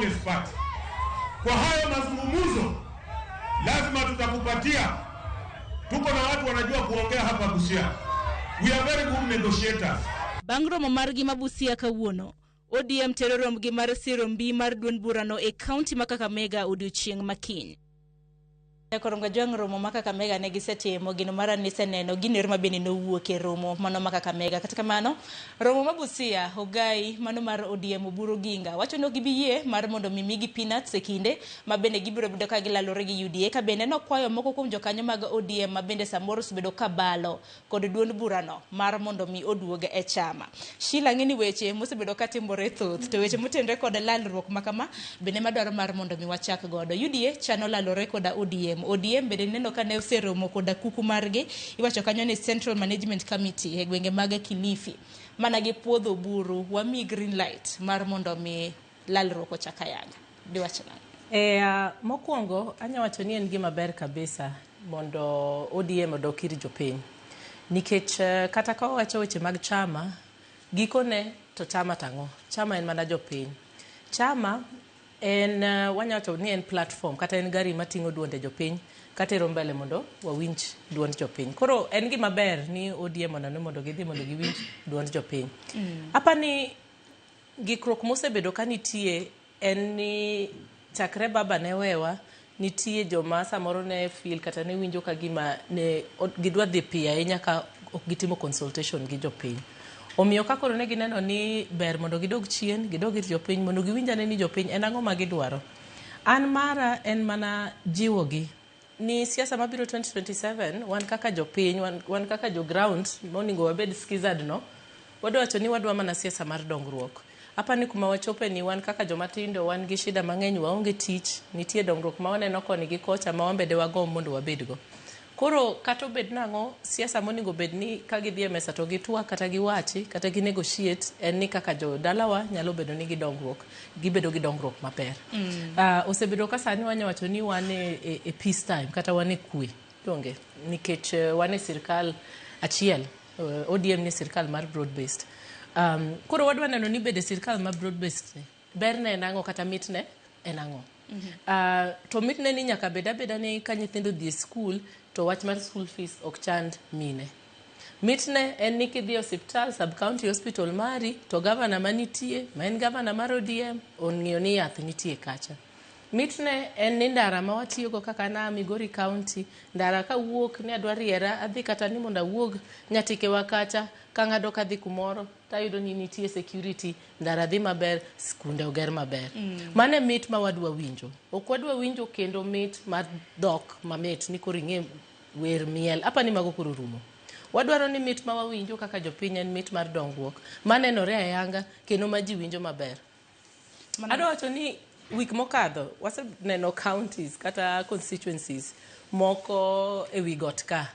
strongest party. Kwa hayo mazungumzo lazima tutakupatia. Tuko na watu wanajua kuongea hapa Busia. We are very good negotiators. Bang' romo margi ma Busia kawuono, ODM tero rombgi mar siro mbi mar duond burano e kaunti ma Kakamega odiochieng' ma kiny. Koronga jwang' romo ma Kakamega ne gisetimo gino mara niseneno gino ero ma bende nowuok e romo mano ma Kakamega. Kata kamano, romo ma Busia, Ogai mano mar ODM Oburu Oginga wacho ni ok gibi yie mar mondo mi migi peanuts e kinde ma bende gibiro bedo ka gilalore gi UDA ka bende nokwayo moko kuom jokanyo mag ODM ma bende samoro osebedo ka balo kod duond burano mar mondo mi oduog e chama. Sheila ng'e ni weche mosebedo ka timore thoth to weche motenore kod lalruok ma kama bende madwaro mar mondo mi wachak godo. UDA chano lalore koda ODM. ODM bende neno ka ne oseromo koda kuku margi iwacho kanyo ni Central Management Committee e gwenge mag Kilifi mana gi puodho Oburu wami green light mar mondo mi lalruok ochak ayanga. Diwach nang'o? Mokwongo anya wacho ni en gima ber kabisa mondo ODM odok ir jopiny nikech kata ka wawacho weche mag chama gikone to chama tang'o chama en mana jopiny chama en wanya wacho ni en platform kata en gari mating'o duonde jopiny katero mbele mondo wawinj duond jopiny koro en gima ber ni ODM oneno mondo gidhi mondo giwinj duond jopiny apani gikruok mosebedo ka nitie en ni chakre baba ne wewa nitie joma samoro ne feel kata ne winjo ka gima ne gidwa dhi piyo ahinya ka ok gitimo consultation gi jopiny omiyo ka koro ne gineno ni ber mondo gidog chien gidog ir jopiny mondo giwinj ane ni jopiny en ang'o ma gidwaro an mara en mana jiwogi ni siasa mabiro 2027 wan kaka jopiny wan kaka jo ground monego wabed skizard no wadwa wacho ni wadwa mana siasa mar dongruok apani kuma wachope ni wan kaka joma tindo wan gi shida mang'eny waonge tich nitie dongruok ma waneno koni gi kocha ma wan bende wagomb mondo wabedgo koro kata obed nang'o siasa monego bed ni ka gidhi e mesa to gitwak kata giwachi kata gi negotiate en ni kaka jodalawa nyalo bedo ni gi dongruok gibedo gi dongruok maber osebedo ka sani wanya wacho ni wan e peace time kata wan e kwe donge nikech wan e sirkal achiel ODM ni sirkal mar broad based koro wadwa neno ni bede sirkal mar broad based ni berne en ang'o kata mitne en ang'o to mitne ni nyaka bed abeda ni ka nyithindo dhi e skul to wach mar school fees ok chand mine mitne en ni kidhi e osiptal sub county hospital mari to gavana manitie ma en gavana mar ODM ong'eyo ni yath nitie kacha mitne en ni ndara ma watiyogo kaka na Migori County ndara kawuok ni adwa riera adhi kata ni mondo awuog Nyatikewa kacha kang'ado kadhi kumoro tayudo ni nitie security ndara dhi maber skunde oger maber mano e mit ma wadwa winjo ok wadwa winjo kendo mit mar dhok mamit ni koro ing'e wer miel apa ni mago koro rumo wadwaro ni mit ma wawinjo kaka jopiny en mit mar dongruok manenore ayanga kendo ma ji winjo maber adwa wacho ni wik mokadho waseneno counties kata constituencies moko e wi got ka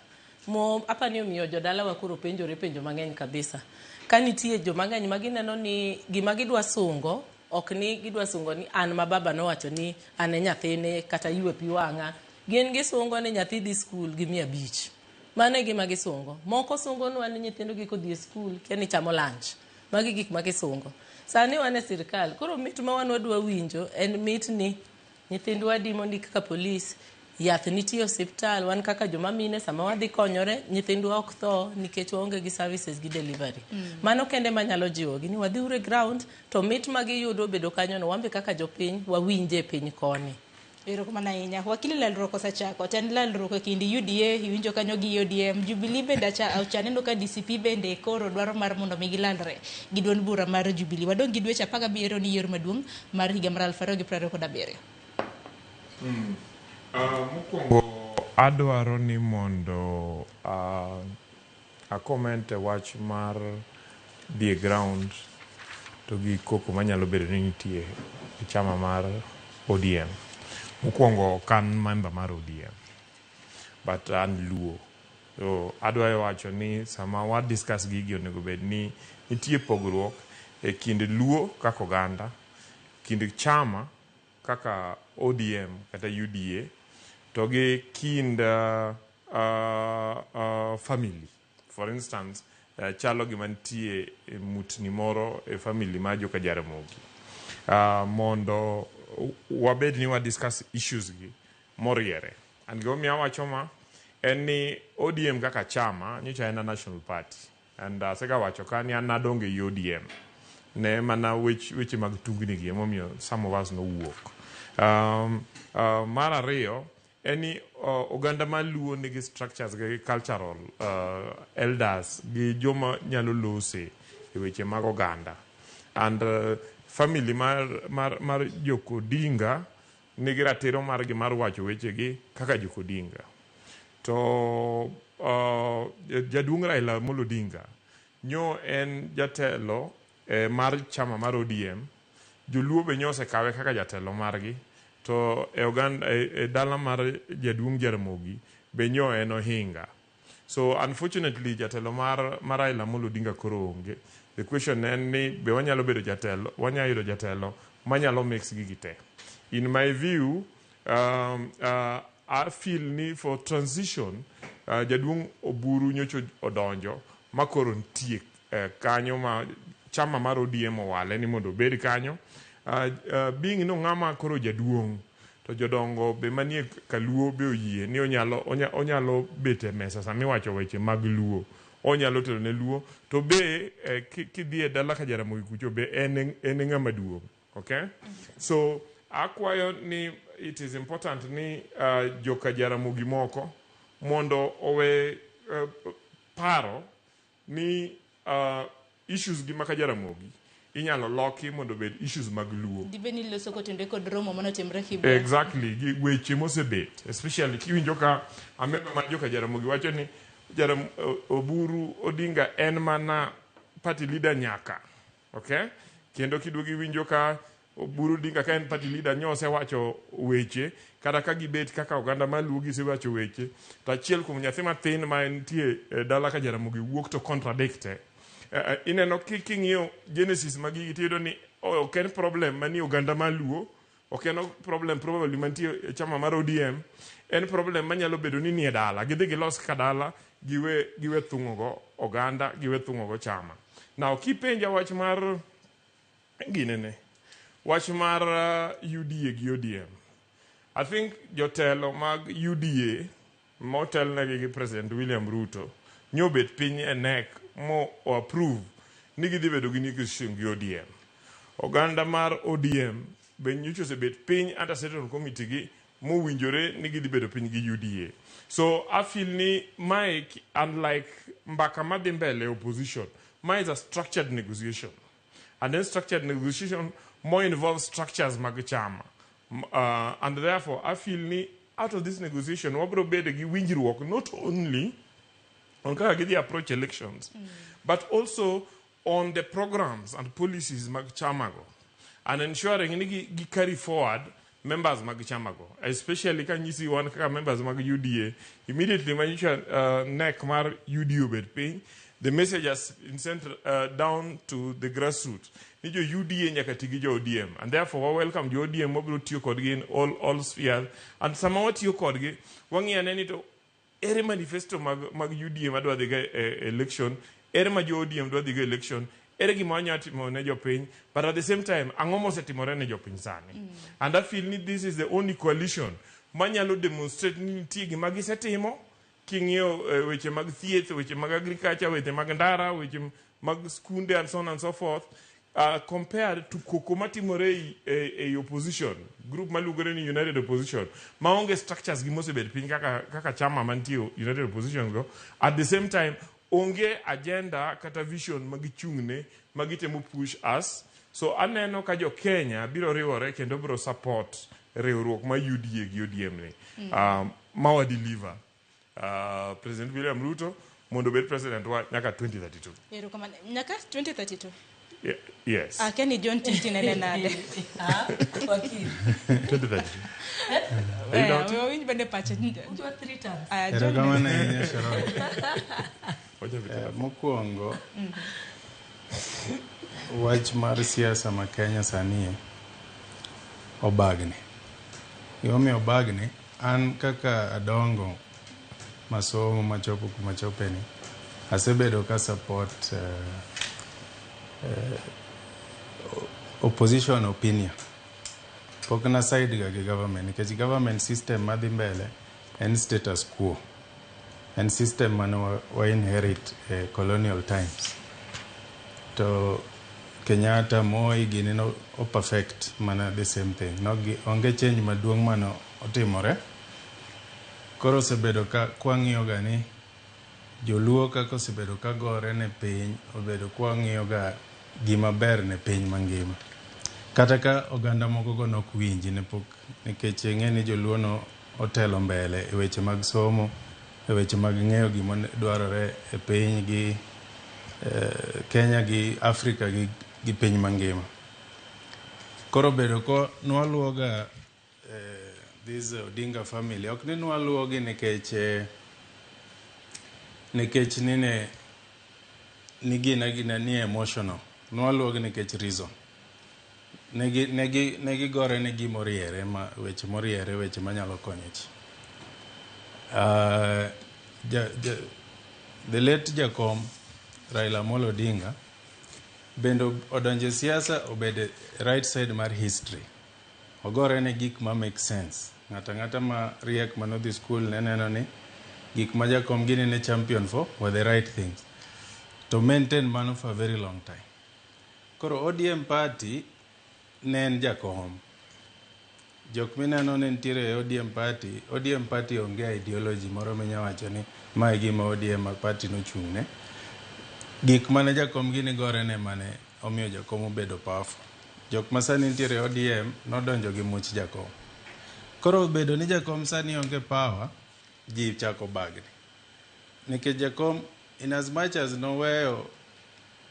mo apani omiyo jodalawa koro penjore penjo mang'eny kabisa ka nitie jomang'eny ma gineno ni gima gidwa sungo ok ni gidwa sungo ni an ma baba nowacho ni an e nyathine kata ywe pi wang'a gin gisungo ni nyathi dhi skul gi 500 mano e gima gisungo moko sungonwa ni nyithindogi kodhi e skul kia ni chamo lunch magi gik ma gisungo sani wan e sirkal koro mit ma wan wadwa winjo en mit ni nyithindwa adi mondik kaka polis yath nitie e osiptal wan kaka joma mine sama wadhi konyore nyithindwa ok tho nikech waonge gi services gi delivery mano kende manyalo jiwogi ni wadhi uru e ground to mit ma giyudo bedo kanyono wan be kaka jopiny wawinje e piny koni Erokamano ahinya. Wakili lalruok osechako. To en lalruok e kind UDA, iwinjo kanyo gi ODM. Jubilee bende acha aneno ka DCP bende koro dwaro mar mondo mi gilalre gi duond bura mar Jubilee. Wadong' gi dweche 17 ni yiero maduong' mar higa mar 2027. Mokwongo adwaro ni mondo a comment e wach mar dhi e ground to gi koko manyalo bedo ni nitie e chama mar ODM. Mokwongo ok an member mar ODM, but an Luo. So adwa wacho ni sama wa discuss gigi onego bed ni nitie pogruok e kind Luo kaka oganda, kind chama kaka ODM kata UDA to gi kind family. For instance, chalo gima nitie mutni moro e family mar joka Jaramogi. Mondo wabed ni wa discuss issues gi moriere. And gimomiyo awacho ma en ni ODM kaka chama nyocha en a national party and asega wacho ka ni an nadongo ei ODM ne mana weche mag tungni gi emomiyo some of us nowuok. Mar ariyo en ni oganda mar Luo nigi structures gi cultural elders gi joma nyalo lose e weche mag oganda and family mar Jokodinga nigi ratiro margi mar wacho wechegi kaka Jokodinga. To jaduong' Raila Amolo Odinga nyo en jatelo mar chama mar ODM. Joluo be nyo osekawe kaka jatelo margi to e oganda e dala mar jaduong' Jaramogi be nyo en ohinga. So unfortunately jatelo mar Raila Amolo Odinga koro onge. The question en ni be wanyalo bedo jatelo, wanyalo yudo jatelo manyalo mix gigi te. In my view, I feel ni for transition jaduong' Oburu nyocha odonjo ma koro nitie kanyo ma chama mar ODM owale ni mondo obed kanyo. Being no ng'ama koro jaduong' to jodongo be manie kaluo be oyie ni onyalo bet e mesa sama iwacho weche mag luo, onyalo telo ne luo to be kidhi e dala ka Jaramogi kucho be en ng'ama duong'. Okay, so akwayo ni it is important ni joka Jaramogi moko mondo owe paro ni issues gi maka Jaramogi inyalo loki mondo obed issues mag luo. Dibed ni loso kotenore kod romo manotimre Kibra. Exactly, gi weche mosebet, especially kiwinjo ka amemba mar joka Jaramogi wacho ni Oburu Odinga en mana party leader nyaka. Okay, kendo kiduogo iwinjo ka Oburu Odinga ka en party leader nyo osewacho weche kata ka gibet kaka oganda maluo gisewacho weche to achiel kuom nyathi mathin ma entie e dala ka Jaramogi wuok to contradict. Ineno king'iyo genesis mag gigi tiyudo ni ok en problem manie oganda maluo, ok en problem probably mantie e chama mar ODM, en problem manyalo bedo ni nie dala gidhi gilos kaka dala giwe thung'o go oganda, giwe thung'o go chama. Now kipenja wach mar ginene, wach mar UDA gi ODM, I think jotelo mag UDA motelnegi gi President William Ruto nyobet piny e NEC mo approve ni gidhi bedo gi negotiation gi ODM. Oganda mar ODM be nyocha osebet piny under central committee gi mowinjore ni gidhi bedo piny gi UDA. So I feel ni mae, unlike mbaka madhi mbele e opposition, mae is a structured negotiation. And then structured negotiation more involves structures mag chama. And therefore I feel ni out of this negotiation wabro bedo gi winjruok not only on kaka gidhi approach elections, but also on the programs and policies mag chama go and ensuring ni gi carry forward members mag chama go, especially ka nyisi wan kaka members mag UDA. Immediately manyicha NEC mar UDA obet piny, the message has been sent down to the grassroots ni jo UDA nyaka ti gi jo ODM, and therefore wa welcome jo ODM, wabiro tiyo kodgi in all spheres, and sama watiyo kodgi wang'iyo ane ni to ere manifesto mag UDA madwa dhigo e election, ere ma jo ODM dwa dhigo election, ere gima wanyalo timo ne jopiny, but at the same time ang'o mosetimore ne jopiny sani. And I feel ni this is the only coalition manyalo demonstrate ni nitie gima gisetimo. King'iyo weche mag thieth, weche mag agriculture, weche mag ndara, weche mag skunde and so on and so forth, compared to koko matimore ei opposition group maluongore ni United Opposition maonge structures gi mosebet piny kaka chama mantie United Opposition go. At the same time onge agenda kata vision ma gichung'ne ma gitemo push us. So aneno ka jo Kenya biro riwore kendo biro support riwruok ma UDA gi ODM ni ma wa deliver President William Ruto mondo obed president wa nyaka 2032. Erokamano. Nyaka 2032. Yeah, yes. Akia ni John Titi nene nade. Ah, wakili. 2032. Are you doubting? Wawinj bende pache. Udwa three terms. Aya, John. Erokamano ahinya, Sharon. Wacha vita. Mokwongo, wach mar siasa ma Kenya sani obagni. Gimomiyo obagni, an kaka adongo masomo machopo kuma chopeni, asebedo ka support opposition opinion. Pok na side ga gi government nikech government system madhi mbele en status quo. En system mane wa inherit e colonial times. To Kenyatta, Moi gini no o perfect mana the same thing. No gi, onge change maduong' mane otimore. Koro osebedo ka kwang'iyo ga ni joluo kaka osebedo ka gore ne piny, obedo kwang'iyo ga gima ber ne piny mangima. Kata ka oganda moko go nok winji ne pok nikech ing'e ni joluo no otelo mbele e weche mag somo, e weche mag ng'eyo gima dwarore e piny gi Kenya gi Afrika gi piny mangima. Koro bedo ko nwaluwoga this Odinga family, ok ni nwaluwogi nikech nikech nine ni gina gina ni emotional. Nwaluwogi nikech reason. Negi gore ne gimoriere ma weche moriere weche manyalo konyo ji. Ja, ja, the late Jakom Raila Amolo Odinga bende odonjo e siasa obedo right side mar history. Ogore ne gik ma make sense. Ng'ato ang'ata ma riek manodhi school ne neno ni gik ma jakom gini ne champion for were the right things. To maintain mano for a very long time. Koro ODM party ne en jakom. Jok mineno ne nitiere e ODM party, ODM party onge ideology moro minya wacho ni ma e gima ODM party nochung'ne. Gik mane jakom gini gore ne mane omiyo jakom obedo powerful. Jok ma sani nitiere e ODM nodonjo gi much jakom. Koro bedo ni jakom sani onge power, ji chako bagni. Nikech jakom in as much as noweyo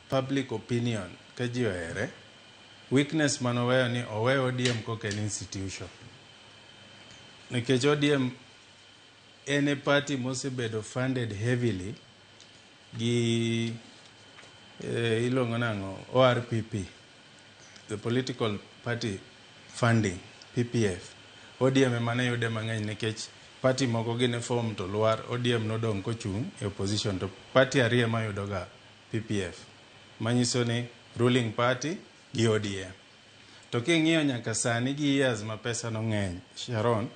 public opinion ka ji ohere, weakness manoweyo ni oweyo ODM kok en institution. Nikech ODM en e party mosebedo funded heavily gi iluongo nang'o ORPP, the political party funding, PPF. ODM ema ne yude mang'eny nikech party moko gine form to lwar, ODM nodong' kochung' e opposition to party ariyo ema yudoga PPF. Manyiso ni ruling party gi ODM. To king'iyo nyaka sani gi years ma pesa no ng'eny, Sharon,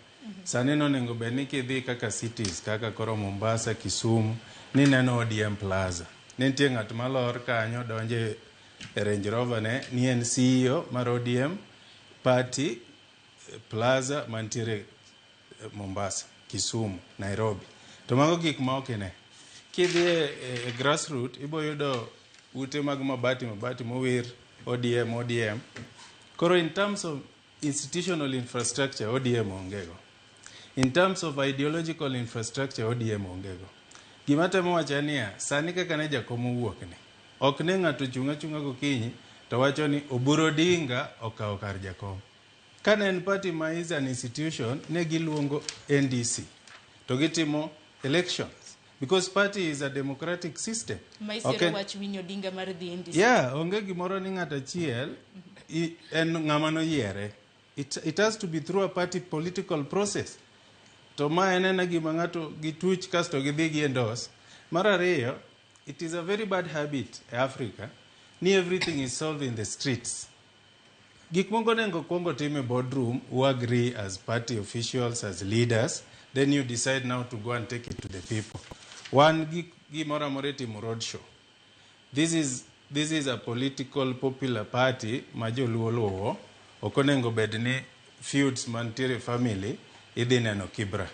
sani nonego bed ni kidhi kaka cities kaka koro Mombasa, Kisumu, nineno ODM Plaza. Ne nitie ng'at malor kanyo donjo e Range Rover ne ni en CEO mar ODM party Plaza mantiere Mombasa, Kisumu, Nairobi. To mago gik ma ok ine. Kidhi e grassroot ibo yudo ute mag mabati mabati mowir ODM ODM. Koro in terms of institutional infrastructure ODM onge go. In terms of ideological infrastructure ODM onge go. Gima temo wacho en niya, sani kaka ne jakom owuok ni, ok ne ng'ato chung' achung'a gokinyi to wacho ni Oburu Odinga okawo kar jakom. Kane en party ma is an institution, ne giluongo NDC to gitimo elections because party is a democratic system. Ma Ok isiro wach Winnie Odinga mar dhi NDC. Yeah, onge gimoro ni ng'ato achiel en ng'ama noyiere. It has to be through a party political process. To ma en ena gima ng'ato gituch kasto gidhi gi endorse. Mar ariyo, it is a very bad habit e Africa ni everything is solved in the streets. Gik moko onego kuongo tim e boardroom, who agree as party officials, as leaders, then you decide now to go and take it to the people. Wan gimoro amora itimo road show. This is a political popular party ma joluo luwo. Ok onego bed ni feuds mantiere e family idhi neno Kibra.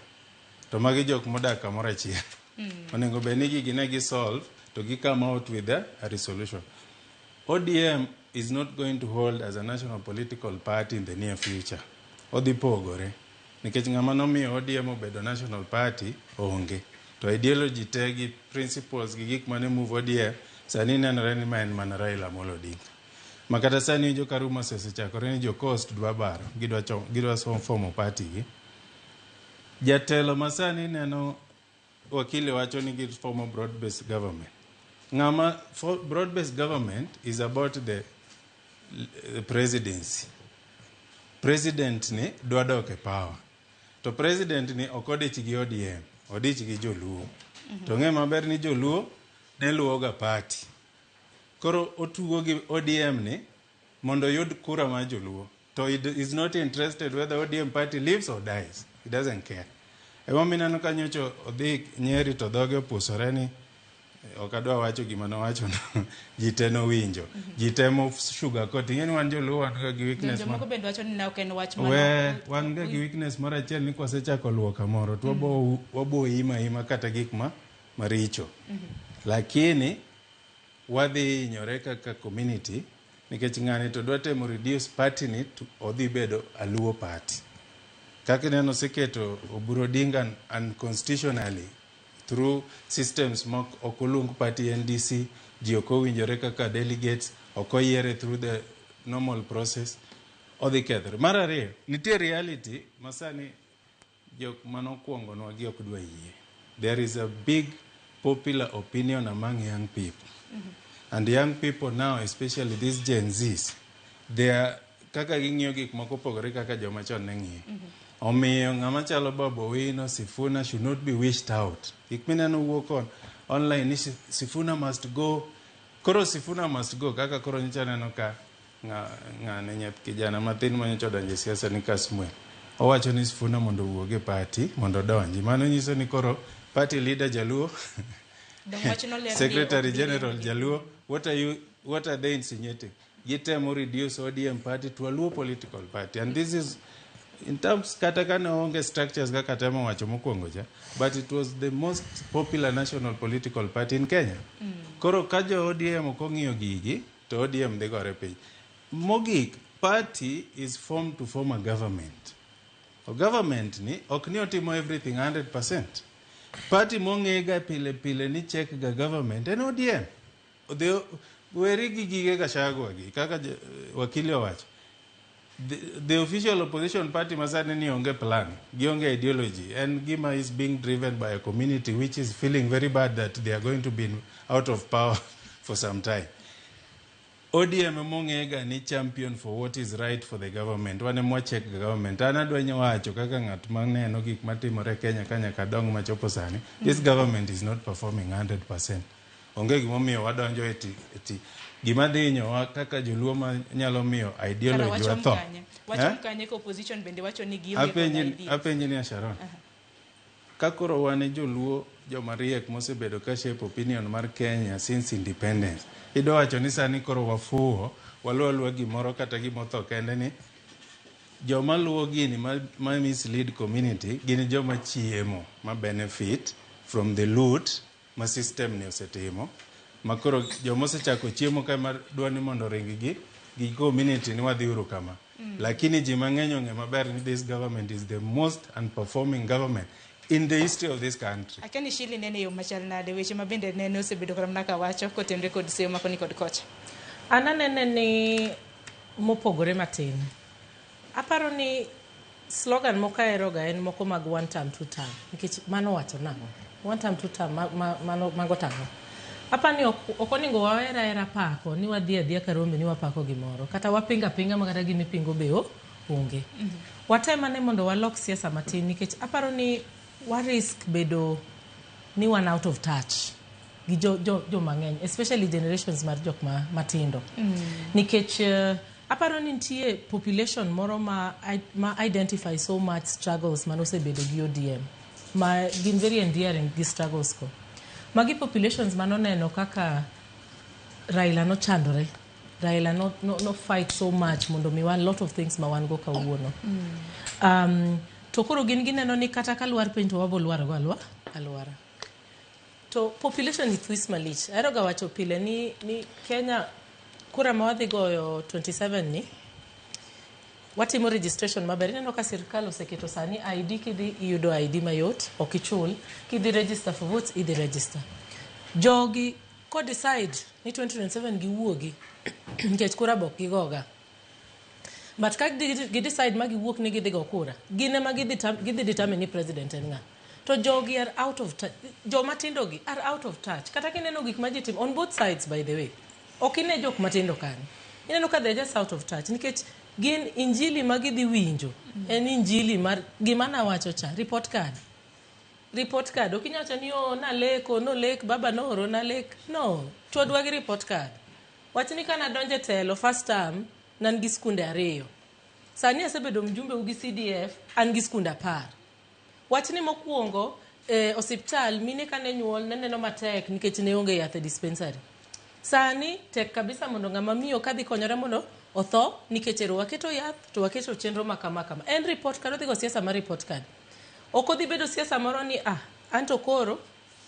To magi jok modak kamoro achiel. Onego bed ni gigi ne gi solve to gi come out with a resolution. ODM is not going to hold as a national political party in the near future. Odhi pogore. Nikech ng'ama nomiyo ODM obedo national party onge. To ideology te gi principles gi gik mane move ODM sani nenore ni ma en mana Raila Amolo Odinga. Ma kata sani winjo ka rumours osechakore ni jo Coast dwa baro, gidwa formo party gi. Jatelo ma sani neno wakili wacho ni giformo broad based government. Ng'ama broad based government is about the presidency. President ni dwa dok e power. To president ni ok odich gi ODM, odich gi joluo. To ng'e maber ni joluo ne luwo ga party. Koro otugo gi ODM ni mondo oyud kura mar joluo. To he is not interested whether ODM party lives or dies. He doesn't care. Emomiyo ineno ka nyocha odhi Nyeri to dhoge opusore ni ok adwa wacho gima nowacho no. Ji te nowinjo. Ji temo sugar coat. Ing'e ni wan joluo wan ga gi weakness. Jomoko bende wacho ni ne ok en wach We wan ga gi weakness moro achiel ni kwasechako luwo kamoro to wabo ima ima kata gik ma maricho. Lakini wadhi hinyore kaka community nikech ng'ani to dwa temo reduce party ni to odhi bedo a Luo party. Kaka ineno oseketo Oburu Odinga unconstitutionally through systems mok ok oluong party NDC, ji ok owinjore kaka delegates, ok oyiere through the normal process, odhi kethore. Mar ariyo, nitie reality ma sani jok manokwongonwa gi ok dwa yie. There is a big popular opinion among young people. And young people now, especially these Gen Zs, they are kaka ging'iyo gik moko opogore kaka joma chon ne ng'iyo. Omiyo ng'ama chalo Babu Owino, Sifuna should not be wished out. Gik mineno wuok on online ni Sifuna must go. Koro Sifuna must go kaka koro nyocha neno ka ng'ane nyath kijana mathin ma nyocha odonjo e siasa ni Kasmuel. Owacho ni Sifuna mondo owuog e party mondo odonji. Mano nyiso ni koro party leader Jaluo, Secretary General Jaluo, what are they insinuating? Gitemo reduce ODM party to a Luo political party. And this is in terms kata kane onge structures kaka temo wacho mokwongo cha, but it was the most popular national political party in Kenya. Koro ka jo ODM ok ong'iyo gigi, to ODM dhi gore piny. Mogik, party is formed to form a government. O government ni ok ni otimo everything 100%. Party mong'e ga pile pile ni check ga government en ODM. Weri gi gige Gachagua gi kaka wakili owacho. The official opposition party masani ni onge plan, gionge ideology, and gima is being driven by a community which is feeling very bad that they are going to be out of power for some time. ODM mong'ega ni champion for what is right for the government. Wan ema check government. An adwa wacho kaka ng'at maneno gik matimore Kenya ka nyaka dong machopo sani. This government is not performing 100%. Onge gimomiyo wadonjo e ti, e ti. Gima dhi hinyowa kaka joluo ma nyalo miyo ideology wa tho. Wachom kanye ka opposition bende wacho ni gionge kod Apenji ideas? Apenji ni Sharon. Ka koro wan e joluo joma riek mosebedo ka shape opinion mar Kenya since independence. Idwa wacho ni sani koro wafuwo, waluwo aluwa gimoro kata gimotho kende ni joma luwo gini ma mislead community gin joma chiemo ma benefit from the loot ma system ni osetimo ma koro joma osechako chiemo ka ma dwa ni mondo ring gi community ni wadhi uru kama. Lakini ji mang'eny ong'e maber ni this government is the most unperforming government in the history of this country. Akia ni Shili nene yo machal nade weche ma bende nene osebedo kata mana kawacho kotenore kod seyo ma koni kod kocha. An anene ni mopogore matin. Aparo ni slogan moko aheroga en moko mag one term, two term. Nikech mano wacho nang'o? One term, two term, mano, mago tang'o? Apani ok onego wawer ahera pako ni wadhi adhiya ka rombe ni wapako gimoro. Kata wapinga pinga ma kata gimipingo be onge. Watem ane mondo walok siasa matin nikech aparo ni wa risk bedo ni wan out of touch gi jo mang'eny, especially generations mar jok ma, matindo. Nikech aparo ni nitie population moro ma identify so much struggles manosebedo gi ODM ma gin very endearing gi struggles go. Magi populations manoneno kaka Raila nochandore. Raila no fight so much mondo mi wan lot of things ma wan go kawuono. To koro gin gineno ni kata ka lwar piny to wabo lwar go alwara. To population ni this malich. Ahero ga wacho pile ni Kenya kura ma wadhi goyo 27 ni watimo registration maber. Ineno ka sirkal oseketo sani ID, kidhi iyudo ID mayot, ok ichul. Kidhi register for votes, idhi register. Jogi ko decide ni 2027 giwuogi nikech kura be ok gigoga. But ka gi decide ma giwuok ni gidhi go kura, gin ema gidhi determine ni president en ng'a. To jogi are out of touch. Joma tindo gi are out of touch. Kata kineno gik ma ji timo on both sides, by the way. Ok ine jok matindo kanyo. Ineno ka they're just out of touch nikech gin injili ma gidhi winjo en injili mar gima nawacho cha, report card. Report card ok inyal wacho ni oh naleko nolek baba nooro nalek no chwadwa gi report card. Wach ni kana donjo e telo first term nan gi skunde ariyo. Sani asebedo mjumbe u gi CDF, an gi skunde 10. Wachni mokwongo, osiptal mine kane nyuol ne neno matek nikech ne onge yath e dispensary. Sani tek kabisa mondo ng'ama miyo kadhi konyore mondo otho nikech ero waketo yath to waketo chenro ma kama kama. En report card, odhi go siasa mar report card. Ok odhi bedo siasa moro ni anto koro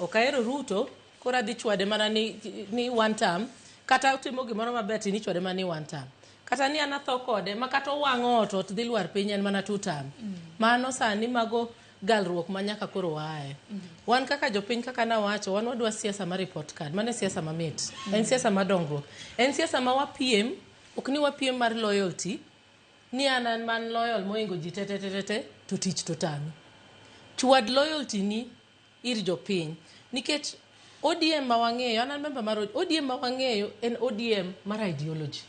ok ahero Ruto, koro adhi chwade mana ni one term, kata otimo gimoro maber to nichwade mana ni one term. Kata ni an atho kode, ma kata owang'o ot, ot dhi lwar piny en mana two term. Mano sani mago galruok ma nyaka koro waaye. Wan kaka jopiny kaka nawacho, wan wadwa siasa mar report card. Mano e siasa mamit. En siasa mar dongruok. En siasa ma wapiem, ok ni wapiem mar loyalty, ni an man loyal mohingo ji te te te te te, to tich to tami. Chwad loyalty ni ir jopiny. Nikech ODM ma wang'eyo, an member mar ODM ma wang'eyo en ODM mar ideology.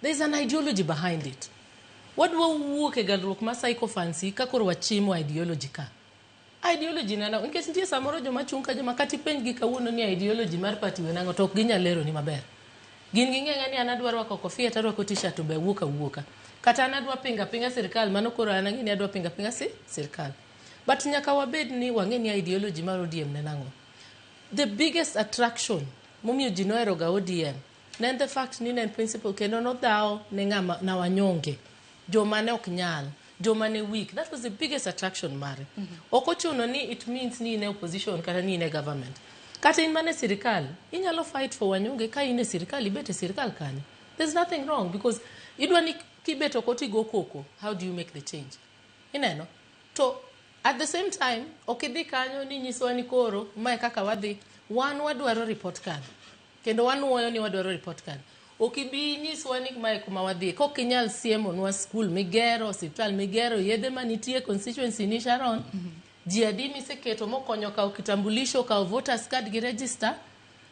There is an ideology behind it. Wadwa wuok e galruok mar sycophancy ka koro wachimo ideology ka. Ideology na nikech nitie samoro joma chung' ka joma kata ipenjgi kawuono ni ideology mar party we nang'o to ok ginyal lero ni maber. Gin ging'e ni an adwa rwako kofia to arwako t-shirt to be awuok awuoka. Kata an adwa pinga pinga sirkal, mano koro an ang'e ni adwa pinga pinga sirkal. But nyaka wabed ni wang'e ni ideology mar ODM ne nang'o. The biggest attraction momiyo ji nohero ga ODM ne en the fact ni ne en principle kendo nodhawo ne ng'ama na wanyonge, joma ne ok nyal, joma ne weak. That was the biggest attraction mare. Ok ochuno ni it means ni in e opposition kata ni in e government. Kata in mana e sirikal, inyalo fight for wanyonge ka in e sirikal, ibet e sirikal kanyo. There's nothing wrong because idwa ni kibet oko tigo koko, how do you make the change? Ineno? To at the same time, ok idhi kanyo ni nyisowa ni koro mae kaka wadhi. Wan wadwaro report card. Kendo wanuoyo ni wadwaro report card. Ok ibi nyiswa ni mae kuma wadhi. Kok inyal siemonwa skul migero, osiptal migero, yedhe manitie constituency ni Sharon. Ji adi miseketo mokonyo kawo kitambulisho, kawo voters card gi register.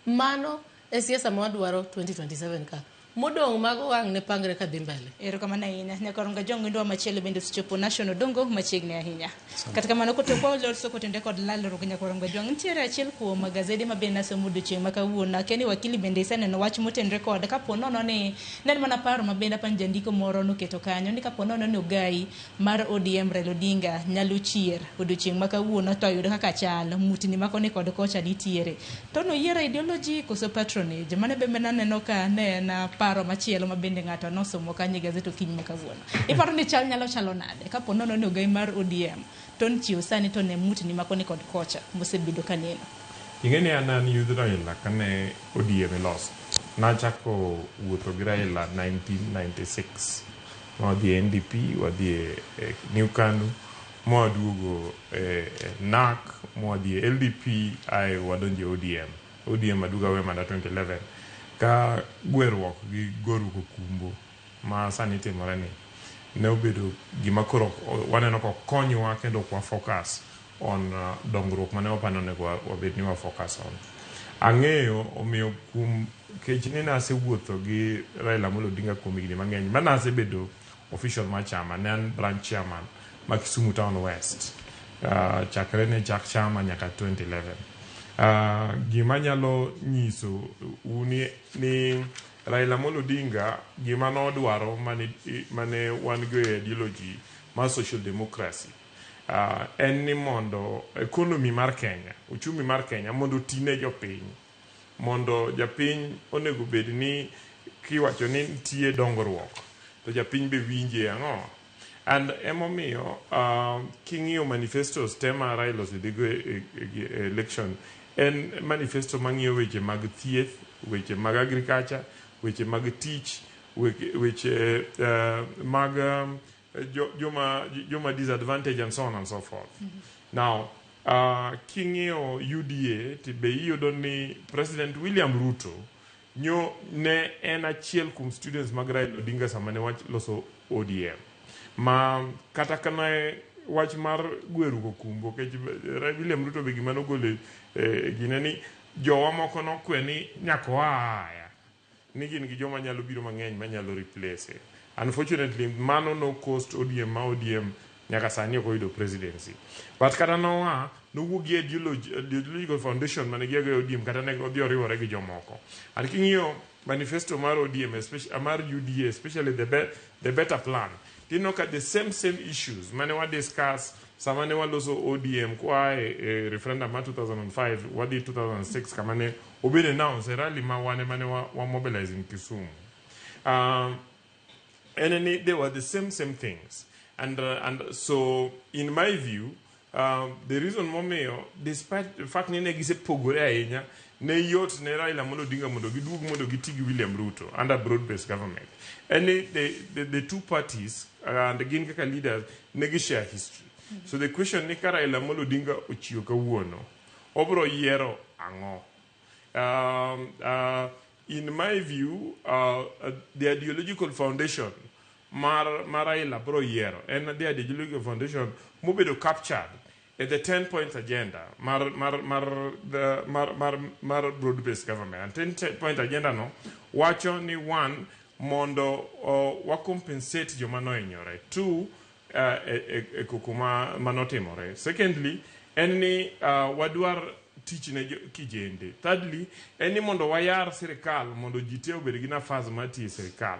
Mano e siasa ma wadwaro 2027 ka. Modong' mago wang' ne pangre kadhi mbele. Erokamano ahinya. Nyakwarom Kajwang' wendwa machielo bende osechopo National Dongo machiegni ahinya. Kata kamano kotokwa oloso kotende kod lalruok Nyakwarom Kajwang' nitiere achiel kuom gazede ma bende nasomo odiochieng' ma kawuono. Akia ni wakili bende iseneno wach motenre kod kapo nono ni ne en mana paro ma bende apani jandiko moro noketo kanyo ni kapo nono ni ogai mar ODM Raila Odinga nyalo chier odiochieng' ma kawuono to oyud kaka chal mutni ma koni kod kocha nitiere. To noyiero ideology koso patronage. Mano bende naneno ka ne en paro machielo ma bende ng'ato nosomo kanyo e gazet okinyi ma kawuono. Iparo ni chal nyalo chalo nade kapo nono ni ogai mar ODM to nichiwo sani to ne mutni ma koni kod kocha mosebedo ka neno. Ing'e ni an youth Raila kane ODM iloso. Nachako wuotho gi Raila 1996. Wadhi e NDP, wadhi e New KANU, mwaduogo e NARC, mwadhi e LDP, ae wadonjo e ODM. ODM aduogo awe mana 2011. Ka gweruok gi goruok okumbo ma sani timore ni ne obedo gima koro waneno ka okonywa kendo ok wa focus on dongruok mane wapano onego wabed ni wa focus on. Ang'eyo omiyo kuom kech ni nasewuotho gi Raila Amolo Odinga kuom higni mang'eny ma nasebedo official mar chama, ne an branch chairman ma Kisumu Town West chakre ne chak chama nyaka 2011. Gima nyalo nyiso u ni Raila Amolo Odinga gima nodwaro mane wan go e ideology mar social democracy en ni mondo economy mar Kenya, uchumi mar Kenya mondo oti ne jopiny. Mondo japiny onego bed ni kiwacho ni nitie dongruok to japiny be winje ang'o. And emomiyo king'iyo manifestos te ma Raila osedhigo e election, en manifesto mang'iyo weche mag thieth, weche mag agriculture, weche mag tich, weche mag joma disadvantage and so on and so forth. Now, king'iyo UDA to be iyudo ni President William Ruto nyo ne en achiel kuom students mag Raila Odinga sama ne wach loso ODM. Ma kata kana wach mar gweruok okumbo nikech William Ruto be gima nogolo gine ni jowa moko nokwe ni nyaka oa aya ni gin gi joma nyalo biro mang'eny manyalo replace. Unfortunately, mano no cost ODM ma ODM nyaka sani ok oyudo presidency. But kata noa nowuok gi ideological foundation mane giago e ODM kata ne odhi oriwore gi jomoko. And king'iyo manifesto mar ODM, especially, mar UDA, especially the better plan, Tineno ka the same same issues mane wa discuss sama ne waloso ODM kwa e referendum mar 2005 wadhi 2006 kama ne obedo announce e rally ma wane mane wa mobilize in Kisumu. And ni they were the same same things, and so in my view, the reason momiyo, despite the fact ni ne gisepogore ahinya, ne yot ne Raila Amolo Odinga mondo giduog mondo giti gi William Ruto under broad based government en ni the two parties and gin kaka leaders ne gi share history. So the question ni, ka Raila Amolo Odinga ochiew kawuono, obro yiero ang'o? In my view, the ideological foundation mar Raila bro yiero en the ideological foundation mobedo captured e the 10 point agenda mar the mar broad based government. And 10 point agenda no wacho ni, one, mondo wa compensate joma nohinyore; two, e koko ma manotimore; secondly, en ni wadwar tich ne kijende; thirdly, en ni mondo wayar sirikal mondo ji te obed gi nafas mar tiyo e sirikal;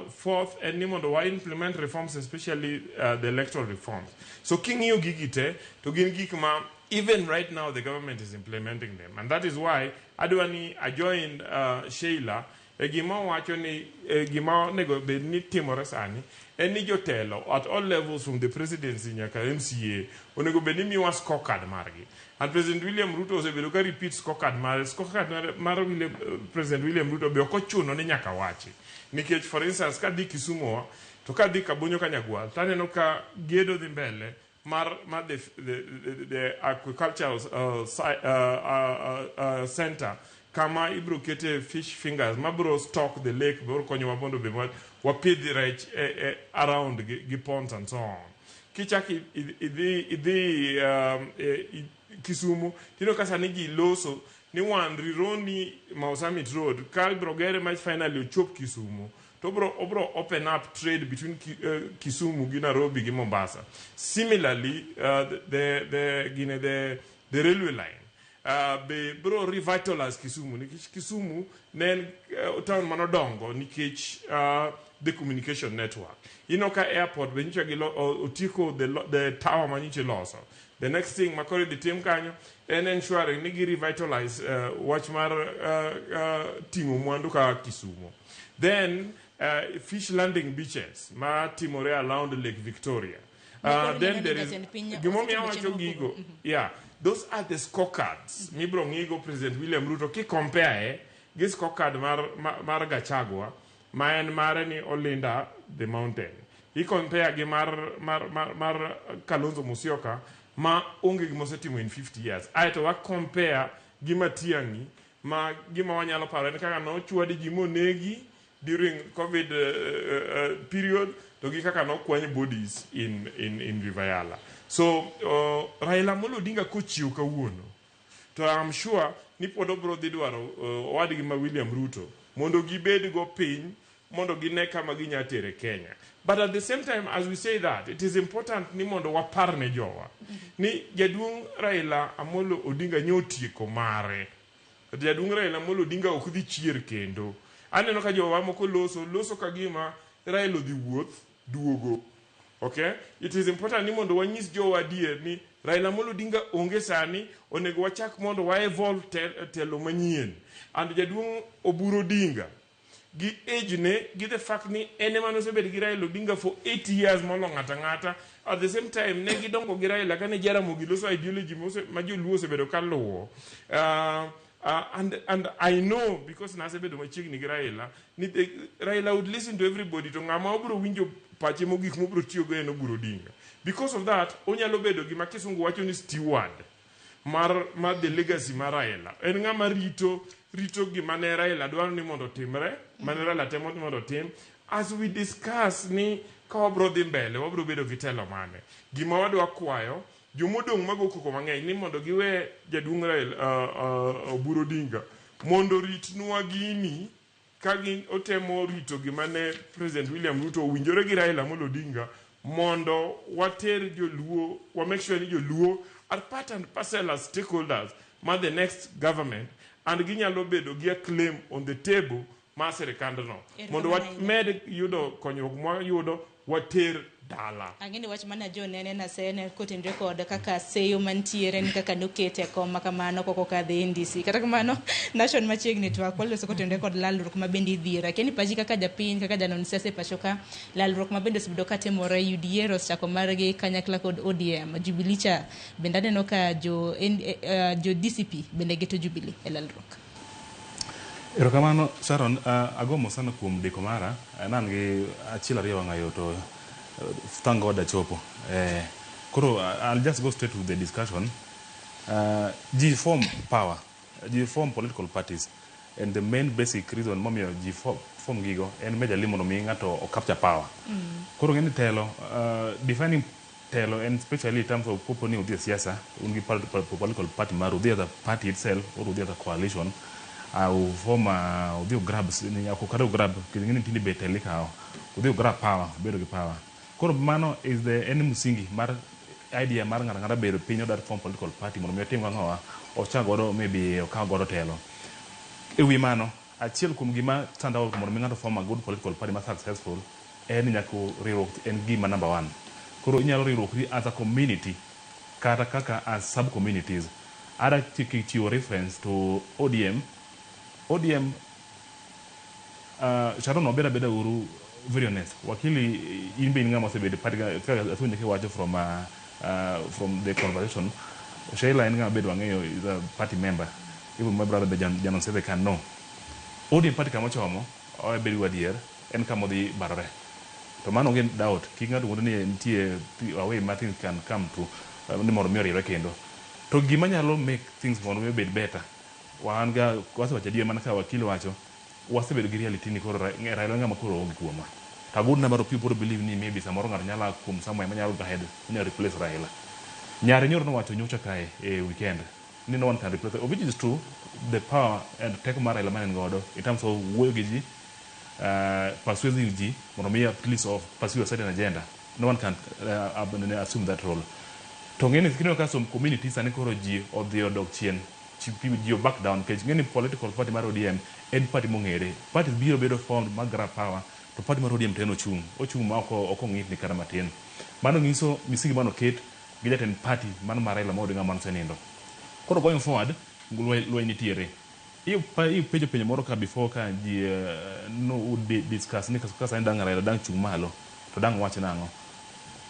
fourth, en ni mondo wa implement reforms, especially the electoral reforms. So king'iyo gigi te, to gin gik ma even right now the government is implementing them, and that is why adwa ni ajoin Sheila e gima owacho ni gima onego bed ni timore sani en ni jotelo at all levels, from the presidency nyaka MCA, onego bed ni miwa scorecard margi. And President William Ruto osebedo ka repeat scorecard mare. Scorecard mar President William Ruto be ok ochuno ni nyaka wachi, nikech, for instance, kadhi Kisumu wa, to kadhi Kabonyo Kanyagwal, taneno ka gedo dhi mbele mar the aquaculture center kama ibro kete fish fingers mabro stock the lake, bro konyowa mondo be wapidh rech around gi ponds and so on. Kichak idhi Kisumu, tineno ka sani ji loso ni wan Rironi Mau Summit Road ka ibro gere ma finally ochop Kisumu, to obro open up trade between Kisumu gi Nairobi gi Mombasa. Similarly, the gine the railway line be bro revitalize Kisumu, nikech Kisumu ne en town manodongo nikech the communication network. Ineno ka airport be nyocha gilo otieko the tower manyocha iloso. The next thing makoro idhi tim kanyo en ensuring ni gi revitalize wach mar ting'o mwandu ka Kisumu. Then fish landing beaches ma timore around Lake Victoria. Then there is gimomiyo awacho gigo. Yeah, those are the scorecards mibro ng'igo President William Ruto ki compare gi scorecard mar Gachagua, ma en mare ni Olinda the mountain. I compare gi mar Kalonzo Musyoka ma onge gima osetimo in 50 years. Aeto wa compare gi Matiang'i, ma gima wanyalo paro en kaka nochwadi ji monegi during COVID period, to gi kaka nokwany bodies in River Yala. So Raila Amolo Odinga kochiew kawuono, to I'm sure ni pod obro dhi dwaro owadgi ma William Ruto mondo gibed go piny mondo gine kama ginya tere Kenya. But at the same time, as we say that, it is important ni mondo wapar ne jowa ni jaduong' Raila Amolo Odinga nyotieko mare. Jaduong' Raila Amolo Odinga ok dhi chier kendo. Aneno ka jowa moko loso loso ka gima Raila odhi wuoth duogo. Okay? It is important ni mondo wanyis jowa adier ni Raila Amolo Odinga onge sani, onego wachak mondo wa evolve telo manyien. And jaduong' Oburu Odinga gi age ne, gi the fact ni en ema nosebedo gi Raila Odinga for 8 years molo ng'ata ng'ata, at the same time ne gidongo gi Raila kane Jaramogi loso ideology ma joluo osebedo ka luwo, and I know, because nasebedo machiegni gi Raila, ni Raila would listen to everybody, to ng'ama obro winjo pache mogik mobro tiyogo en Oburu Odinga. Because of that, onyalo bedo gima kisungu wacho ni steward mar the legacy mar Raila. En ng'ama rito rito gima ne Raila dwaro ni mondo otimre, mane Raila temo ni mondo otim. As we discuss ni ka wabro dhi mbele, wabro bedo gi telo mane. Gima wadwa kwayo jomodong' mago koko mang'eny ni mondo giwe jaduong' Raila Oburu Odinga mondo oritnwa gini ka gin otemo rito gima ne President William Ruto owinjore gi Raila Amolo Odinga, mondo water joluo, wa make sure ni joluo are part and parcel as stakeholders ma the next government, and ginyalo bedo gi a claim on the table mar sirikandno mondo wamed yudo konyruok mwayudo. water dala. Ang'e ni wach mana jo nene na sene kotenre kod kaka seyo mantiere ni kaka nokete e kom ma kamano kok okadhe NDC. Kata kamano, Nation machiegni twak waloso kotenre kod lalruok ma bende idhiero. Akia ni pachi kaka japiny, kaka janon siasa e pacho ka, lalruok ma bende osebedo ka timore UDA osechako margi kanyakla kod ODM. Jubilee cha bende aneno ka jo, jo DCP bende geto Jubilee e lalruok. Erokamano Sharon, agomo sana kuom deko mara. Nan gi achiel ariyo wang'ayo to thank God achopo. Koro I'll just go straight to the discussion. Ji form power, ji form political parties, and the main basic reason momiyo ji form gigo en majorly mondo mi ng'ato o capture power. Koro ng'eni telo, defining telo and especially in terms of kopo ni udhi e siasa, un gi political party maru, udhi as a party itself or udhi as a coalition, uform udhi ugrab, ok kata ugrab, nikech ing'eni tinde be telo ikawo, udhi ugrab power, ubedo gi power. Koro mano is the en msingi mar idea mar ng'ato ang'ata bedo piny odar form political party mondo mi otim ang'owa, ochak godo maybe okaw godo telo. E wi mano, achiel kuom gima stand out mondo mi ng'ato form a good political party ma successful en ni nyaka riwruok en gima number one. Koro inyalo riwruokri as a community kata kaka as sub communities. Ada chiwo reference to ODM. ODM Sharon wabed abeda uru very honest. Wakili in be in ng'ama osebedo party kaka asewinjo kiwacho from the conversation. Sheila en ng'ama bedo wang'eyo is a party member. Even my brother be Janon Seve can know. ODM party kama ochomo, obedo adier, en kama odhi barore. To mano onge doubt, kik ng'ato wuond ni nitie a way ma things can come to ni mondo mi oriwre kendo. To gima nyalo make things mondo mi obed better, wan ga wasewacho adier mana ka wakili wacho, wasebedo gi reality ni koro Raila ng'ama koro onge kuomwa. To a good number of people believe ni maybe samoro ng'ato nyalo a kuom somewhere manyalo go ahead, manyalo replace Raila. Nyare nyoro nowacho nyocha kae e weekend ni no one can replace, of which is true, the power and teko mar Raila mane en godo in terms of wuoyo gi ji, persuading ji mondo mi at least of pursue a certain agenda. No one can assume that role. To ng'eni kineno ka some community sani koro ji odhi odok chien, ji o back down nikech ng'eni political party mar ODM en party mong'ere. Parties biro bedo formed mag grab power, to party mar ODM to en ochung', ochung' ma ok ong'ikni kata matin. Mano nyiso misingi manoket gi jatend party mano mar Raila Amolo Odinga manosenindo. Koro going forward, lweny nitiere. Ipenjo penjo moro ka before ka ji no discuss ni ka sani dang' Raila dang' chung' malo to dang' wach nang'o.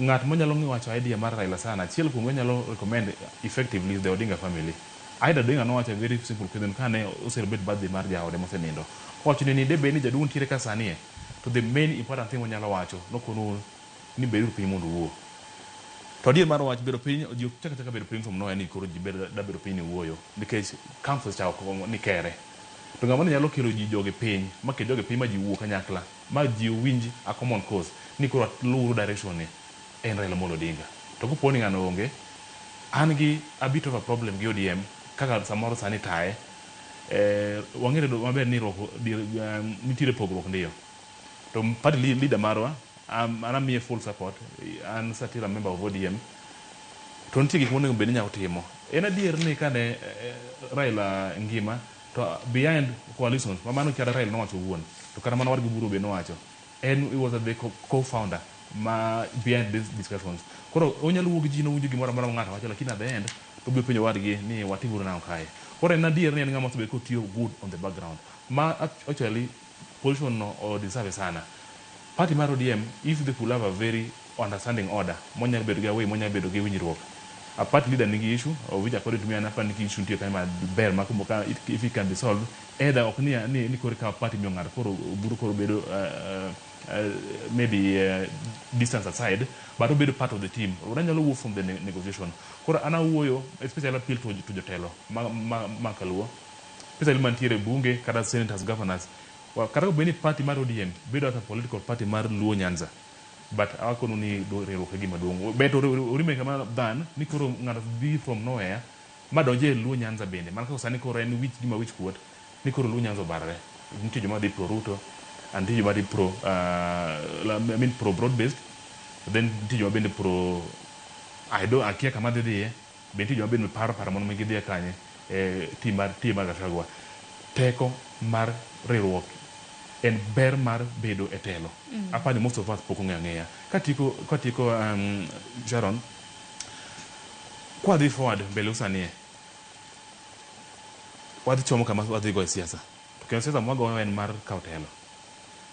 Ng'at manyalo wacho idea mar Raila sana, achiel kuom nyalo recommend effectively is the Odinga family. Ida Odinga nowacho a very simple question kane o celebrate birthday mar jaode mosenindo. Owacho ni de bed ni jaduong' nitiere ka sani e, to the main important thing monyalo wacho nokonu ni beduru piny mondo uwuo. To adier mar wach bedo piny, ji ok chak achaka bedo piny from nowhere ni koro ji da bedo piny ni wuoyo nikech comfort cha ok ni kere. To ng'ama ne nyalo kelo ji jogi piny, ma kel jogi piny ma ji wuo kanyakla, ma ji owinj a common cause ni koro luwuru direction ni en Raila Amolo Odinga. To kopo ni ng'ano onge, an gi a bit of a problem gi ODM kaka samoro sani taye. Wang'ere maber ni rwako nitiere pogruok ndiyo. To party leader marwa, an amiye full support, an still a member of ODM. To nitie gik monego bed ni nyalo timo. En adier ni kane Raila ngima, to behind coalitions, ma mano kata Raila nowacho owuon, to kata mana wadgi Oburu be nowacho. En he was the co-founder ma behind these discussions. Koro onyalo wuo gi ji nowinjo gimoro amora ma ng'ato wacho, lakini at the end, to obiro penjo wadgi ni watimuru nang'o kae. Koro en adier ni en ng'ama osebedo kotiyo good on the background. Ma actually position no o deserve sana. Party mar ODM, if they could have a very understanding order, monyalo bedo gi away, monyalo bedo gi winjruok. A party leader nigi issue, of which according to me an aparo ni issue nitie kanyo maber ma ka if it can be solved, either ok ni koro ikawo party miyo ng'ato koro Oburu koro bedo maybe distance aside, but obedo part of the team. Onyalo wuok from the negotiation. Koro an awuoyo, especially appeal to jotelo ma kaluo, especially mantiere bunge kata senators, governors. Well, kata obed ni party mar ODM bedo as a political party mar Luo Nyanza, but awakonu ni riwruok e gima duong'. Bet orime kamano than ni koro ng'ato dhi from nowhere ma donje e Luo Nyanza bende. Mana kaka sani koro en wich gima wich kuot ni koro Luo Nyanza obarore. Nitie joma dhi pro Ruto, and nitie joma dhi pro I mean pro broad based, then nitie joma bende pro I don't akia kama dhi dhiye, be nitie joma bende paro paro mondo mi gidhi kanye e team mar Gachagua. Teko mar riwruok En ber mar bedo e telo. Apani most of us pok ong'eyo ang'eya. Katieko Sharon, kwadhi forward mbele usanie, wadhi chomo kama wadhi go e siasa. To kendo siasa mwagoyo en mar kawo telo.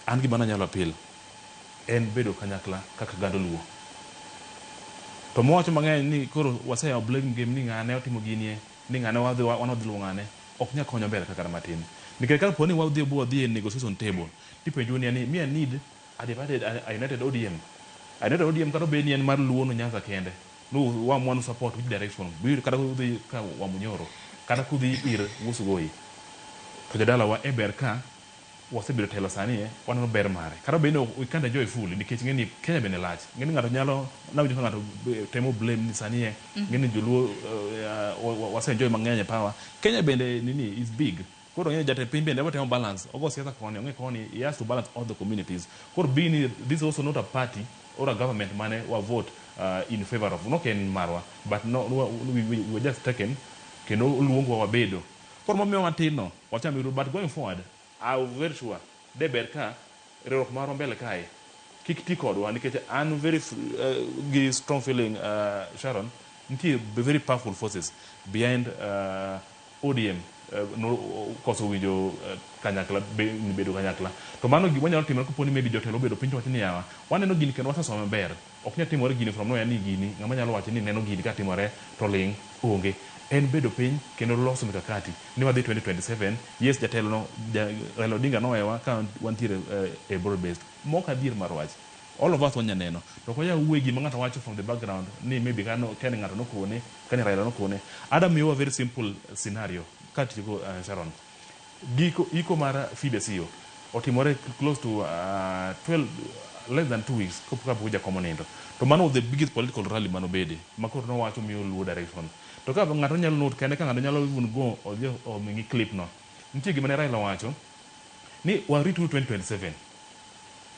An gima nanyalo appeal en bedo kanyakla kaka oganda Luo. To mwawacho mang'eny ni koro waseyawo blame game ni ng'ane otimo ginie, ni ng'ane wadhi wan wadhi luwo ng'ane, ok nyal konyo mbele kata matin. Nikech ka po ni wadhi wadhi e negotiation table, tipenjo ni me I need a divided a united ODM. A united ODM kata obed ni en mar Luo no Nyanza kende. No wa wan support which direction. Biro kata kudhi ka Wamunyoro, kata kudhi ir Wusugoi. To jodalawa e ber ka wasebedo telo sani e waneno ber mare. Kata obedo ni we can't enjoy fully nikech ng'eni Kenya bende lach. Ng'eni ng'ato nyalo nawinjo ka ng'ato temo blame ni sani e ng'eni joluo wase enjoy mang'eny e power. Kenya bende nini is big. Koro ng'eni jatend piny bende temo balance. Ogo siasa koni, ong'e koni, he has to balance all the communities. Koro being this is also not a party or a government mane wa vote in favor of. Nok en marwa, but no, we were just taken kendo oluongwa wabedo. Koro momiyo matin no, wacham yudo, but going forward, I'm very sure de ber ka riwruok marwa mbele kae kik ti kodwa nikech an very gi strong feeling, Sharon, nitie very powerful forces behind ODM no, koso winjo kanyakla bedo kanyakla. To mano gima nyalo timore kopo ni maybe jotelo obedo piny to wacho ni yawa waneno gini kendo wasesome maber. Ok nyal timore gini from nowhere ni gini ng'ama nyalo wacho ni neno gini katimore to ling' onge. En bedo piny kendo loso mikakati ni wadhi 2027. Yes, jatelo no Raila Odinga nowewa ka wantiere e broad based. Mok adier mar wach. All of us wanya neno. To ok wanyal wuoye gima ng'ato wacho from the background ni maybe kano kane ng'ato nokone, kane Raila nokone. Ada miyowa very simple scenario katieko, Sharon. Giko iko mar Phoebe Asiyo otimore close to 12 less than 2 weeks kapok jakom onindo. To mano was the biggest political rally manobede ma koro nowacho miyo Luo direction. To ka ng'ato nyalo note kende ka ng'ato nyalo even go odhi omigi clip no. Nitie gima ne Raila wacho ni warit 2027.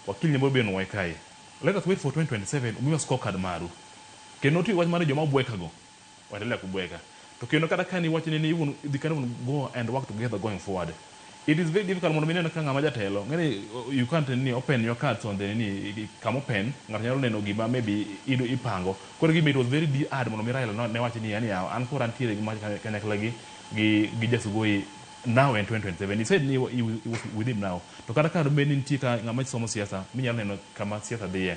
Wakil Nyambo be nwoye kae. Let us wait for 2027 umiwa scorecard maru. Kendo nitie wach mar joma bweka go. Waendelea kubweka. To kendo kata ka niwacho ni even they can even go and work together going forward. It is very difficult mondo mineno ka ng'ama jatelo. Ng'eni you can't ni open your cards on the ni kama open ng'ato nyalo neno gima maybe ido ipango. Koro gima it was very hard mondo mi Raila no ne wacho ni yani yawa an koro antiere gi mach kanyakla gi Jasugoi now in 2027. He said ni he was with him now. To kata ka bed ni nitie ka ng'ama somo siasa minyalo neno kama siasa dhiye.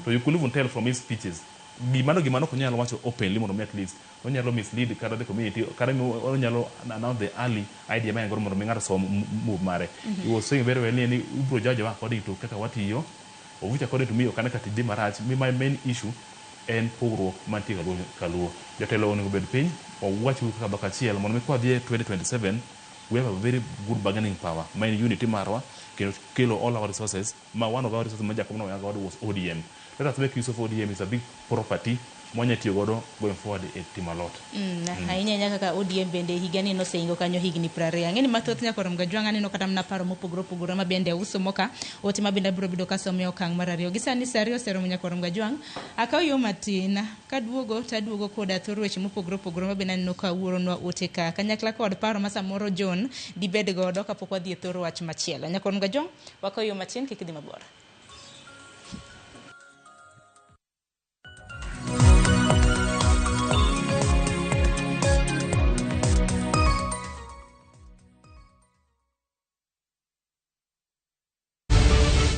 To you could even tell from his speeches. Gimano gimano ok onyal wacho openly mondo mi at least onyalo mislead kata the community kata onyalo announce the early idea ma en godo mondo mi ng'ato som move mare. He was saying very well ni ubro judge wa according to kaka watiyo, of which according to me ok ane ka tich dhi marach. Mi my main issue en pogruok mantie kaluo kaluo. Jatelo onego bed piny wawach kaka dhok achiel mondo mi kwadhi e 2027 we have a very good bargaining power ma en unity marwa kendo kelo all our resources ma one of our resources ma Jakom noweya godo was ODM. Let us make use of ODM. It's a big property mwanya tiyo godo going forward e timo a lot. Ahinya ahinya kaka ODM bende higani noseingo kanyo higni 20. Ang'e ni mathoth nyakoro Mgajwang' aneno kata mana paro mopogore opogore ma bende uso moka ote ma bende abiro bedo kasome e okang' mar ariyo. Gi sani sa ariyo oseromo nyakoro Mgajwang'. Akaw yo matin kaduogo taduogo koda thor weche mopogore opogore ma bende aneno ka wuoronwa ote ka kanyakla kod paro ma samoro John dibed godo kapok wadhi e thor wach machielo. Nyakoro Mgajwang' wakaw yo matin kik idhi mabor.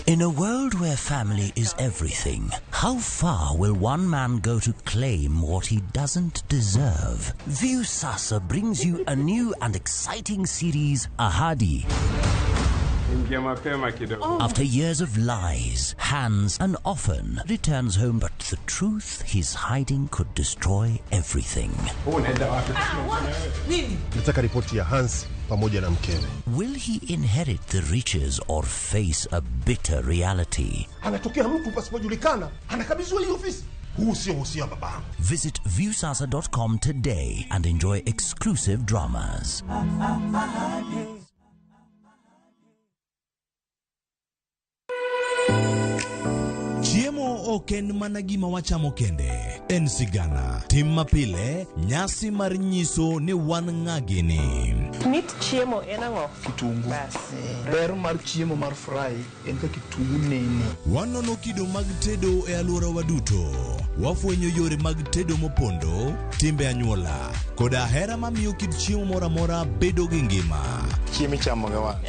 In a world where family is everything, how far will one man go to claim what he doesn't deserve? Viusasa brings you a new and exciting series, Ahadi. Ingia mapema kidogo. After years of lies, Hans an orphan returns home, but the truth he's hiding could destroy everything. Unaenda wapi? Nataka ripoti ya Hans pamoja na mkewe. Will he inherit the riches or face a bitter reality? Anatokea mtu pasipojulikana, anakabidhiwa hii ofisi. Huu sio uhusia wa babangu. Visit viusasa.com today and enjoy exclusive dramas. Chiemo ok Ok en mana gima wachamo kende, en sigana, tim mapile, nyasi mar nyiso ni wan ng'a gini. Mit chiemo en ang'o? Kitungu. Bas. Ber mar chiemo mar fry en ka kitungu nene. Wanono kido mag tedo e alworawa duto. Wafwenyo yore mag tedo mopondo, timbe anyuola, koda hera mamiyo kit chiemo moro amora bedo gi ngima. Chiemo ichamo gi wang'.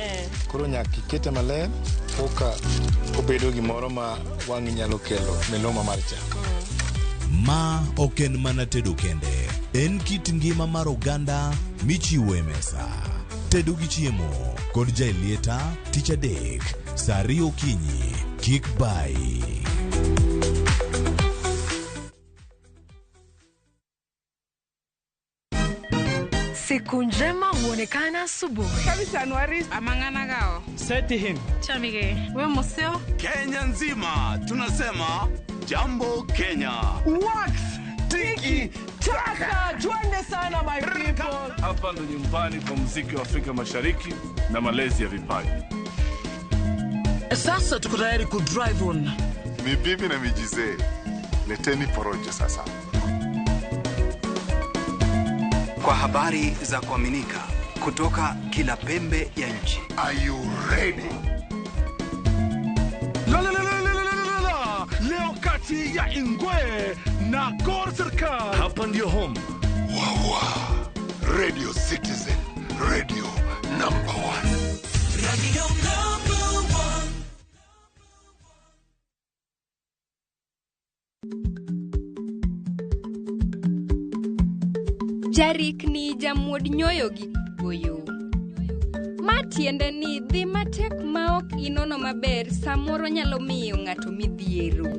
Koro nyaka ikete maler koka obedo gimoro ma wang'i nyalo kelo miluma mar chak. Ma ok en mana tedo kende, en kit ngima mar oganda michiwo e mesa. Tedo gi chiemo kod Jaelieta tich adek saa 2 okinyi. Kik bayi. Siku njema huonekana asubuhi. Kenya nzima tunasema jambo Kenya. Wax tiki taka, twende sana my people. Hapa ndo nyumbani kwa muziki wa Afrika Mashariki na malezi ya vipaji. Sasa tuko tayari ku drive on. Ni bibi na mijizee, leteni porojo sasa. Kwa habari za kuaminika kutoka kila pembe ya nchi. Are you ready? La la la la la la la la. Leo kati ya Ingwe na Gor Serikal. Hapa ndio home. Wawa. Radio Citizen, radio number 1. Radio number 1. Jarikni jamuod nyoyo gi goyo. Ma tiende ni dhi matek ma ok inono maber samoro nyalo miyo ng'ato midhiero.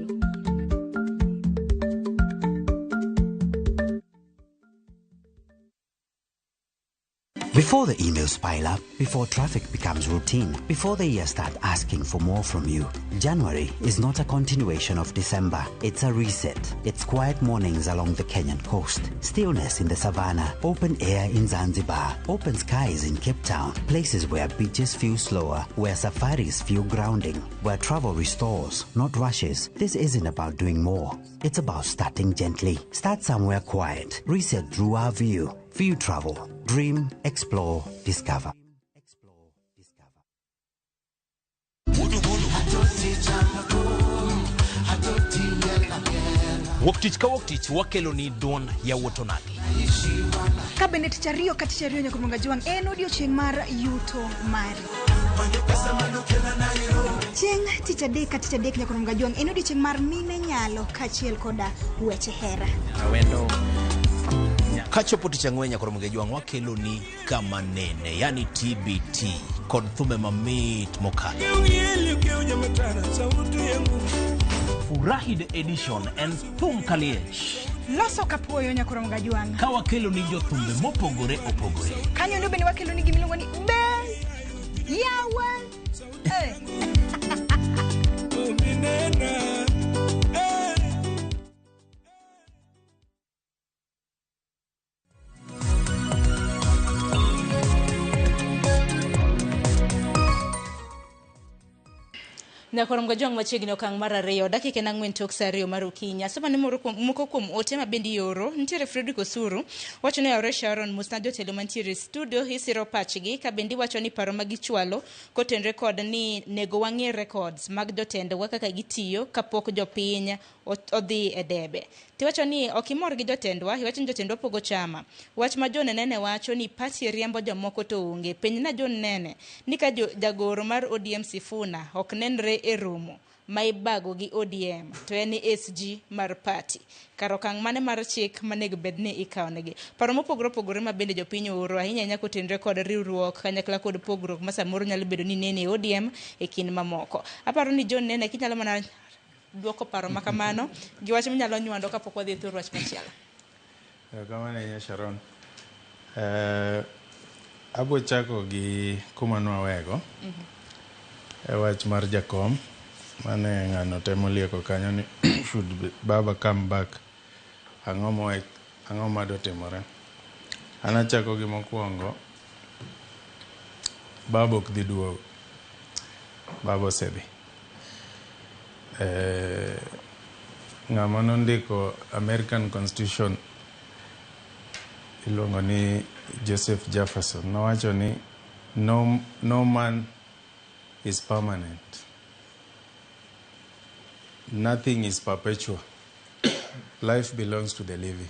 Before the emails pile up, before traffic becomes routine, before the year start asking for more from you, January is not a continuation of December. It's a reset. It's quiet mornings along the Kenyan coast, stillness in the savannah, open air in Zanzibar, open skies in Cape Town, places where beaches feel slower, where safaris feel grounding, where travel restores, not rushes. This isn't about doing more. It's about starting gently. Start somewhere quiet. Reset through our view. View travel. Dream, explore, discover. Wuok tich ka wuok tich wakelo ni duond yawuot onagi. Ka bende tich ariyo ka tich ariyo nyaka Mwanga Jwang' en odiochieng' mar yuto mari. Chieng' tich adek ka tich adek nyaka Mwanga Jwang' en odiochieng' mar mine nyalo kaachiel koda weche hera. Awendo kachopo tich ang'wen nyaka Mwanga Jwang' wakelo ni kama nene, yani TBT kod thumbe mamit mokalo. Furahi the edition en thum kaliech. Loso kapuoyo nyaka Mwanga Jwang'. Ka wakelo ni jothumbe mopogore opogore. Kanyo ndo bende wakelo ni gimiluongo ni be yawa. Eh. Nyakoro Mgajwang' machiegni okang' mar 2 dakika en 4 tok saa 2 mar okinyi. Asoma ni moko kuom ote ma bende ioro. Nitiere Fredrick Osuru wacho ni Aure Sharon mosna jotelo mantiere e studio isiro pachgi ka bende wacho ni paro ma gichwalo kotenre kod ni nego wang'e records mag jotendwa kaka gitiyo kapok jopiny odhi e debe. Tiwacho ni ok imor gi jotendwa, iwacho ni jotendwa pogo chama. Wach ma John Nene wacho ni party riembo jomoko to onge. Penj na John Nene ni ka jagoro mar ODM Sifuna ok nenre e romo ma ibago gi ODM to en SG mar party. Kar okang' mane mar chik manego bed ni ikawonegi. Paro mopogore opogore ma bende jopiny ooro ahinya ahinya kotenre kod riwruok kanyakla kod pogruok ma samoro nyalo bedo ni nene e ODM e kind mamoko. Aparo ni John Nene kinyalo mana duoko paro ma kamano gi wach minyalo nywando kapok wadhi e thur wach machielo. Erokamano ahinya Sharon. Abo chako gi kuma nwawego. E wach mar jakom mane ng'ano temo lieko kanyo ni should baba come back, ang'o madotimore. An achako gi mokwongo, baba ok dhi duogo, baba osedhi. Ng'ama nondiko American Constitution iluongo ni Joseph Jefferson nowacho ni no, no man is permanent. Nothing is perpetual. Life belongs to the living.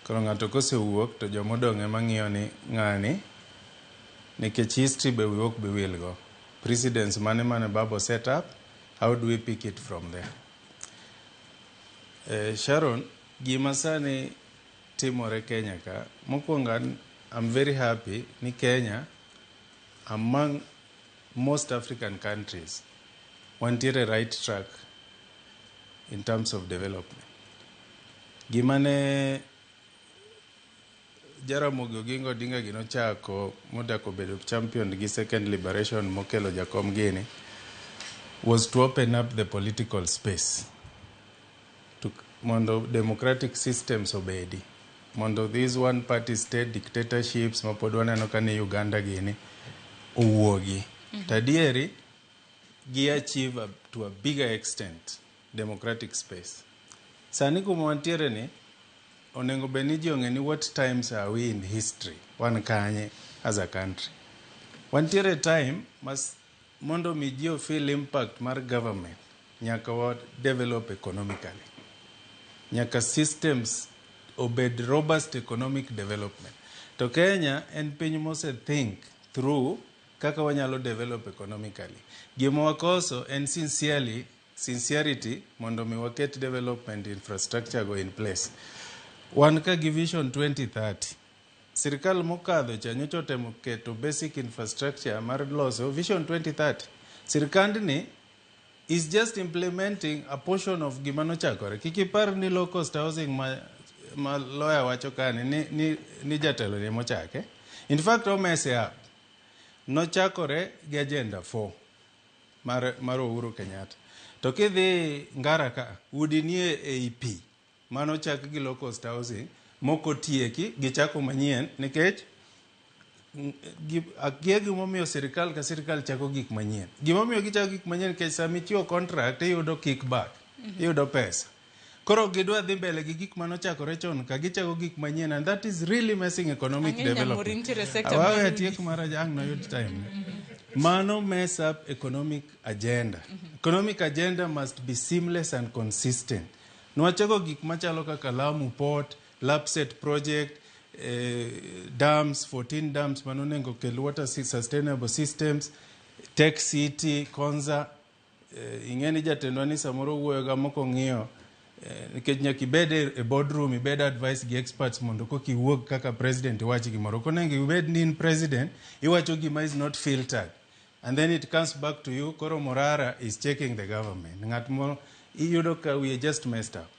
Koro ng'ato kosewuok to jomodong' ema ng'iyo ni ng'ani nikech history be wiwa ok bi wilgo. Precedents mane mane baba set up, how do we pick it from there? Sharon, gima sani timore Kenya ka, mokwongo an, I'm very happy ni Kenya among most African countries wantiere right track in terms of development. Gima ne Jaramogi Oginga Odinga gi nochako modako bedo champion gi second liberation mokelo jakom gini was to open up the political space to mondo democratic systems obedi mondo these one party state dictatorships ma pod waneno ka ni Uganda gini owuogi. To adieri gi achieve to a bigger extent democratic space. Sani kuma wantiere ni onego bed ni ji ong'e ni what times are we in history wan kanye as a country wantiere time mas mondo mi ji feel impact mar government nyaka wa develop economically nyaka systems obed robust economic development to Kenya en piny mose think through kaka wanyalo develop economically gima wakoso en sincerely sincerity mondo mi waket development infrastructure go in place wan ka gi vision 2030 sirikal mokadho cha nyocha otemo keto basic infrastructure mar loso vision 2030 sirikandni is just implementing a portion of gima nochakore kik ipar ni low cost housing ma lawyer wacho kani ni jatelo ni mochake in fact omese up nochakore gi agenda 4 mar Uhuru Kenyatta to kidhi Ngara ka udi nie ei pi mano chak gi low cost housing moko tieki gichako manyien nikech akia gimomiyo sirikal ka sirikal chako gik manyien gimomiyo gichako gik manyien nikech sama ichiwo contract iyudo kickback iyudo pesa koro gidwa dhi mbele gi gik manochakore chon ka gichako gik manyien and that is really messing economic Ang'e Nyamori development nitiere sector Awawe mar atiek mar ang' noyud time mano mess up economic agenda economic agenda must be seamless and consistent nwachako gik machalo kaka Lamu Port Lapsset project dams 14 dams manonego kel water sustainable systems Tech City Konza ing'e ni jatendwa ni samoro wuoyo ga mok ong'iyo nikech nyaka ibed e boardroom ibed advice gi experts mondo koka iwuog kaka president iwach gimoro ok onego ibed ni in president iwacho gima is not filtered and then it comes back to you koro Morara is checking the government ng'at moro iyudo ka we are just messed up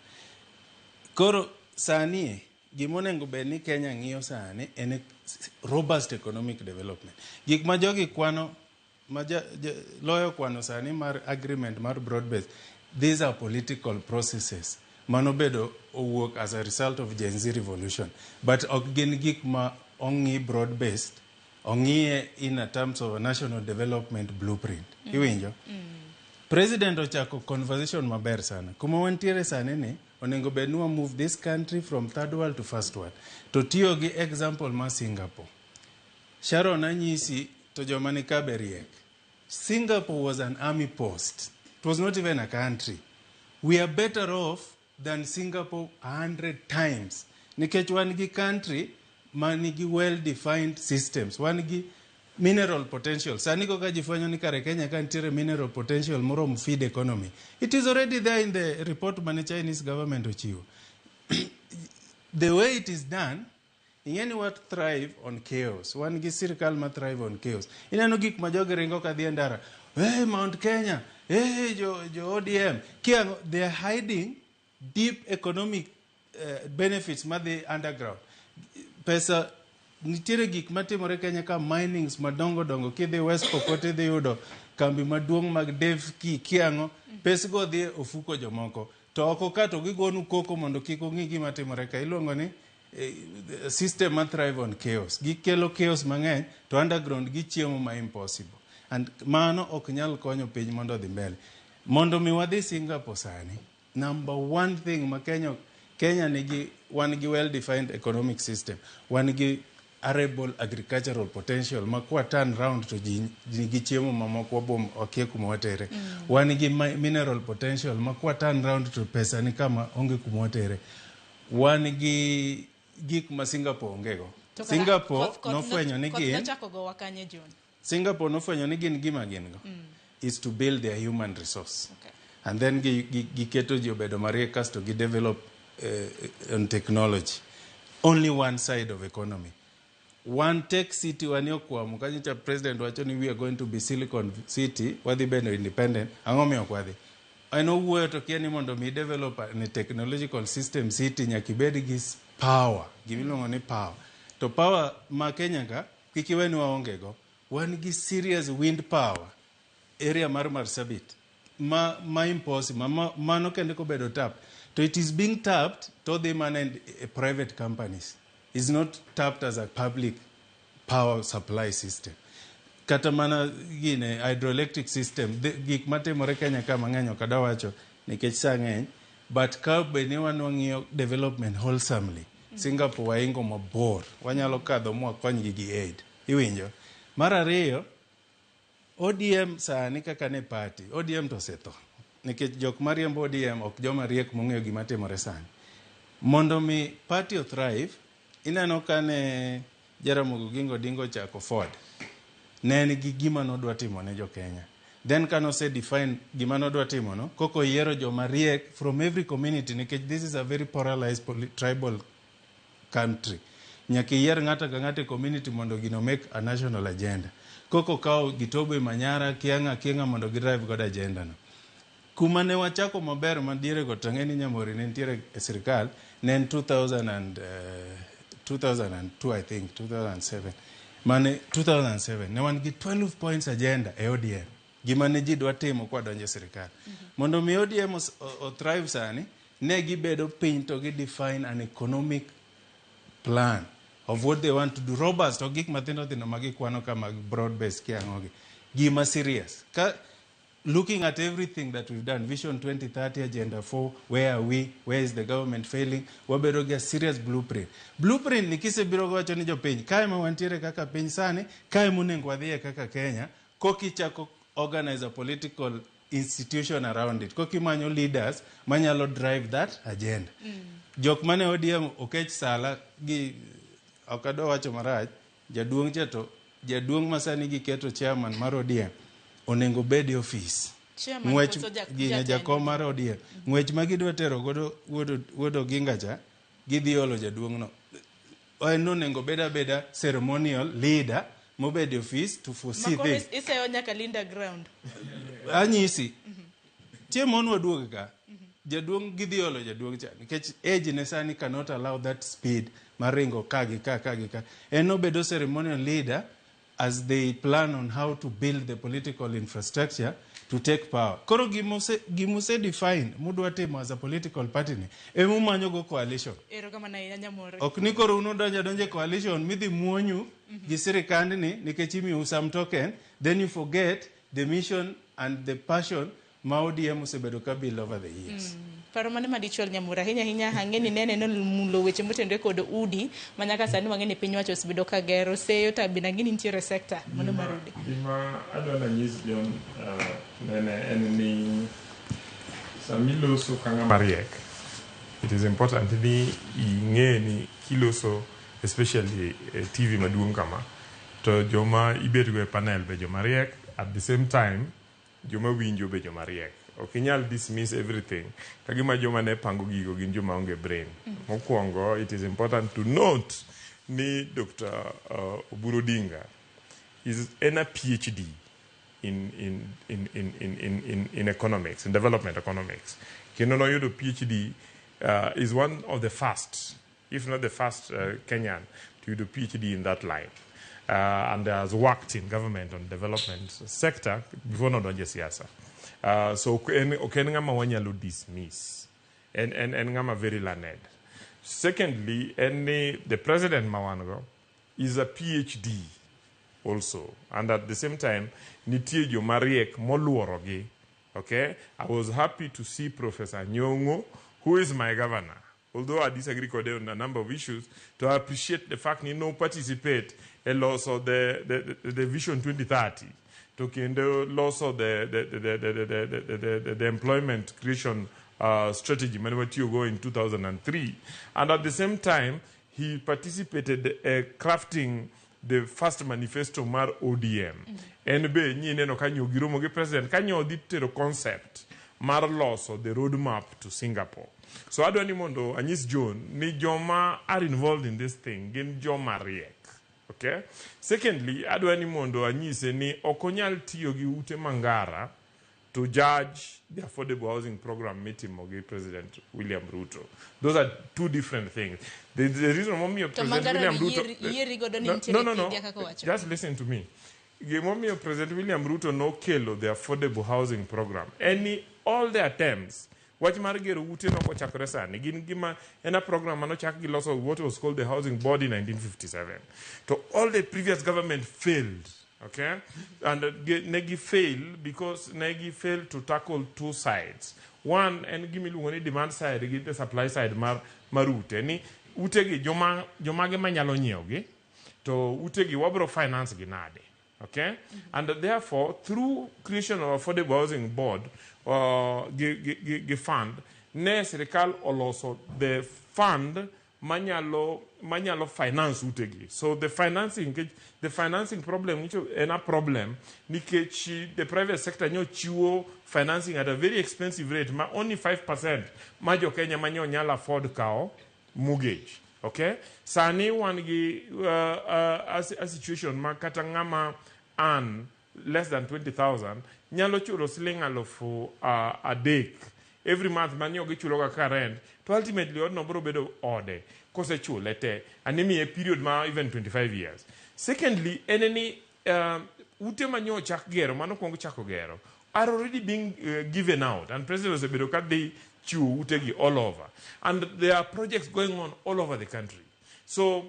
koro sani gimonego bed ni Kenya ng'iyo sani en robust economic development gik ma jogi kwano ma loyo kwano sani mar agreement mar broad base these are political processes manobedo owuok as a result of Gen Z revolution but ok gin gik ma ong'i broad based ong'iye in a terms of a national development blueprint iwinjo president ochako conversation maber sana kuma wantiere sani ni onego bed ni wa move this country from third world to first world to tiyo gi example ma Singapore Sharon anyisi to joma ni ka be riek Singapore was an army post it was not even a country we are better off than Singapore 100 times nikech wan gi country ma nigi well defined systems wan gi mineral potential sani koka ji fwenyo ni kare Kenya ka nitiere mineral potential moromo feed economy it is already there in the report mane Chinese government ochiwo the way it is done ing'e ni what thrive on chaos wan gi sirikal ma thrive on chaos ineno gik ma jogi ringo ka dhi e ndara hey, Mount Kenya hey, jo ODM kiang'o they are hiding deep economic benefits madhi underground pesa nitiere gik matimore Kenya ka minings madongo dongo kidhi West Pokot idhi yudo kambi maduong' mag Devki kiang'o pesgo dhi e ofuko jomoko to oko ka to gigonu koko mondo kik ung'i gima timore ka iluongo ni system ma thrive on chaos gikelo chaos mang'eny to underground gichiemo ma impossible and mano ok nyal konyo piny mondo odhi mbele mondo mi wadhi Singapore sani Number one thing ma Kenya, Kenya nigi, wan gi well defined economic system. Wan gi arable agricultural potential ma kwa turn round to ji nigi chiemo mamoko wabom wakia kuma watere. Wan gi mineral potential ma kwa turn round to pesa ni kama onge kuma watere. Wan gi gik ma Singapore onge go. To kara- Singapore koth nofwenyo ni koth gin nochako gowa kanye John? Singapore nofwenyo ni gin gima gin go is to build their human resource. And then giketo ji obedo mariek kasto gi develop on technology. Only one side of economy. One tech city wani okwamo kanyocha president wacho ni we are going to be Silicon City, wadhi bedo independent. Ang'o miyo ok wadhi? En owuoyo to kia ni mondo mi develop a technological system city nyaka ibed gi power, gimiluongo ni power. To power ma Kenya ka, kik iwe ni waonge go. Wan gi serious wind power area mar Marsabit ma impossible mano kende kobedo tapped to it is being tapped to dhi mana in private companies, is not tapped as a public power supply system. Kata mana gine hydroelectric system, gik matimore Kenya ka mang'eny ok adwa wacho nikech sa ng'eny, but ka bed ni wan wang'iyo development wholesomely, Singapore waingo mabor, wanyalo kadho mwakonygi gi aid, iwinjo. Mar ariyo, ODM sani kaka ne party, ODM to osetho nikech jok mariembo ODM ok joma riek mong'eyo gima timore sani. Mondo mi party o thrive, ineno kane Jaramogi Oginga Odinga ochako Ford, ne en gi gima nodwa timo ne jo Kenya. Then ka nose define gima nodwa timo no, koko yiero joma riek from every community nikech this is a very polarized tribal country. Nyaka iyier ng'ato ka ng'ato e community mondo gino make a national agenda. Koko kawo Gitobe Manyara, Kiang'a, Kiang'a mondo gi drive godo agenda no. Kuma ne wachako maber madiere go to ang'e ni Nyamori ne nitiere e sirikal ne en 2000 and, 2002 I think, 2007 mane 2007 ne wan gi 12 points agenda e ODM, gima ne ji dwa timo kwa donjo e sirikal. Mondo mi ODM o thrive sani, ne gibedo piny to gi define an economic plan of what they want to do, robust to gik mathindo thindo ma gikwano ka mag broad based kiang'ogi gima serious ka looking at everything that we've done, Vision 2030, Agenda 4, where are we, where is the government failing, wabedo gi a serious blueprint. Blueprint ni kisebiro gowacho ni jopiny kae ma wantiere kaka piny sani, kae monego wadhiye kaka Kenya, kokichako organize a political institution around it, kokimanyo leaders manyalo drive that agenda. Jok mane ODM Okech Sala gi ok adwa wacho marach, jaduong' cha to jaduong' ma sani giketo chairman mar ODM onego bed e ofis. Chairman Ng'wech koso gine jatend? Jakom mar ODM. Ng'wech ma gidwa tero godo wuod Oginga cha, gidhi olo jaduong' no. En onego bed abeda ceremonial leader mobed e ofis to foresee Makoro things. Iseyo nyaka Linda ground. Anyisi. Chieng' moro waduog ka. Jaduong' gidhi olo jaduong' cha nikech age ne sani cannot allow that speed mar ringo ka gi ka ka gi ka. En obedo ceremonial leader as they plan on how to build the political infrastructure to take power. Koro gimose define mudwa timo as a political party ni emumanyo go coalition. Erokamano ahinya Nyamore. Ok ni koro un udonjo adonja e coalition midhi muonyu gi sirikandni nikech imiyou some token, then you forget the mission and the passion ma ODM osebedo ka build over the years. Paro mane madichwal Nyamura ahinya ahinya ang'e ni nene nomulo weche motenore kod udi ma nyaka sani wang'e ni piny owacho osebedo ka gero seyo to bende ang'e ni nitiere sekta mano mar udi. Gima adwa nanyis John nene en ni samiloso ka ng'ama riek, it is important ni ing'e ni kiloso especially e TV maduong' kama to joma ibetgo e panel be joma riek, at the same time joma winjo be joma riek. Ok inyal dismiss everything ka gima joma ne pango gigo gin joma onge brain. Mokwongo, it is important to note ni Dr. Oburu Odinga is en a PhD in economics, in development economics. Kendo noyudo PhD, is one of the first, if not the first Kenyan to do PhD in that line. And has worked in government on development sector before nodonjo e siasa. So ok en ng'ama wanyalo dismiss. En ng'ama very learned. Secondly, en ni the president ma wan go is a PhD also. And at the same time, nitie joma riek moluorogi. Okay? I was happy to see Professor Nyong'o, who is my governor. Although I disagree kode on a number of issues, to appreciate the fact ni no participate e loso the Vision 2030 to kendo loso the employment creation strategy mane watiyogo in 2003. And at the same time, he participated crafting the first manifesto mar ODM. En be nyineno kanyo giromo gi president kanyo dhi tero concept mar loso the roadmap to Singapore. So adwa ni mondo anyis John ni joma are involved in this thing gin joma riek. Okay? Secondly, adwa ni mondo anyise ni ok onyal tiyo gi ute mangara to judge the affordable housing program mitimo gi President William Ruto. Those are two different things. The reason momiyo To President Mangara William Ruto yieri godo ni No, nitiere no, no, no. India kaka owacho. Just listen to me. Gimomiyo President William Ruto nokelo the affordable housing program. Any all the attempts wach mar gero ute nokochakore sani gin gima en a program manochak gi loso what was called the housing board in 1957 to all the previous government failed, okay, and ne gi fail because ne gi fail to tackle two sides. One en gimiluongo ni demand side gi the supply side mar ute ni utegi joma jomage manyalo nyiewogi to utegi wabro finance gi nade, okay? And therefore, through creation of affordable housing board gi fund ne sirikal oloso the fund manyalo finance utegi. So the financing, nikech the financing problem nyicho en a problem nikech the private sector nyo chiwo financing at a very expensive rate ma only 5% ma jo Kenya manyo nyalo afford kawo mortgage. Okay, sani wan gi a situation ma kata ng'ama earn less than 20,000 nyalo chulo siling 3,000 every month manyo gichulo kaka rent, to ultimately odno biro bedo ode kosechule te and imiye period ma even 25 years. Secondly, en ni ute manyo ochak gero mano kuongo chako gero are already being given out, and president osebedo ka dhi chiwo utegi all over, and there are projects going on all over the country. So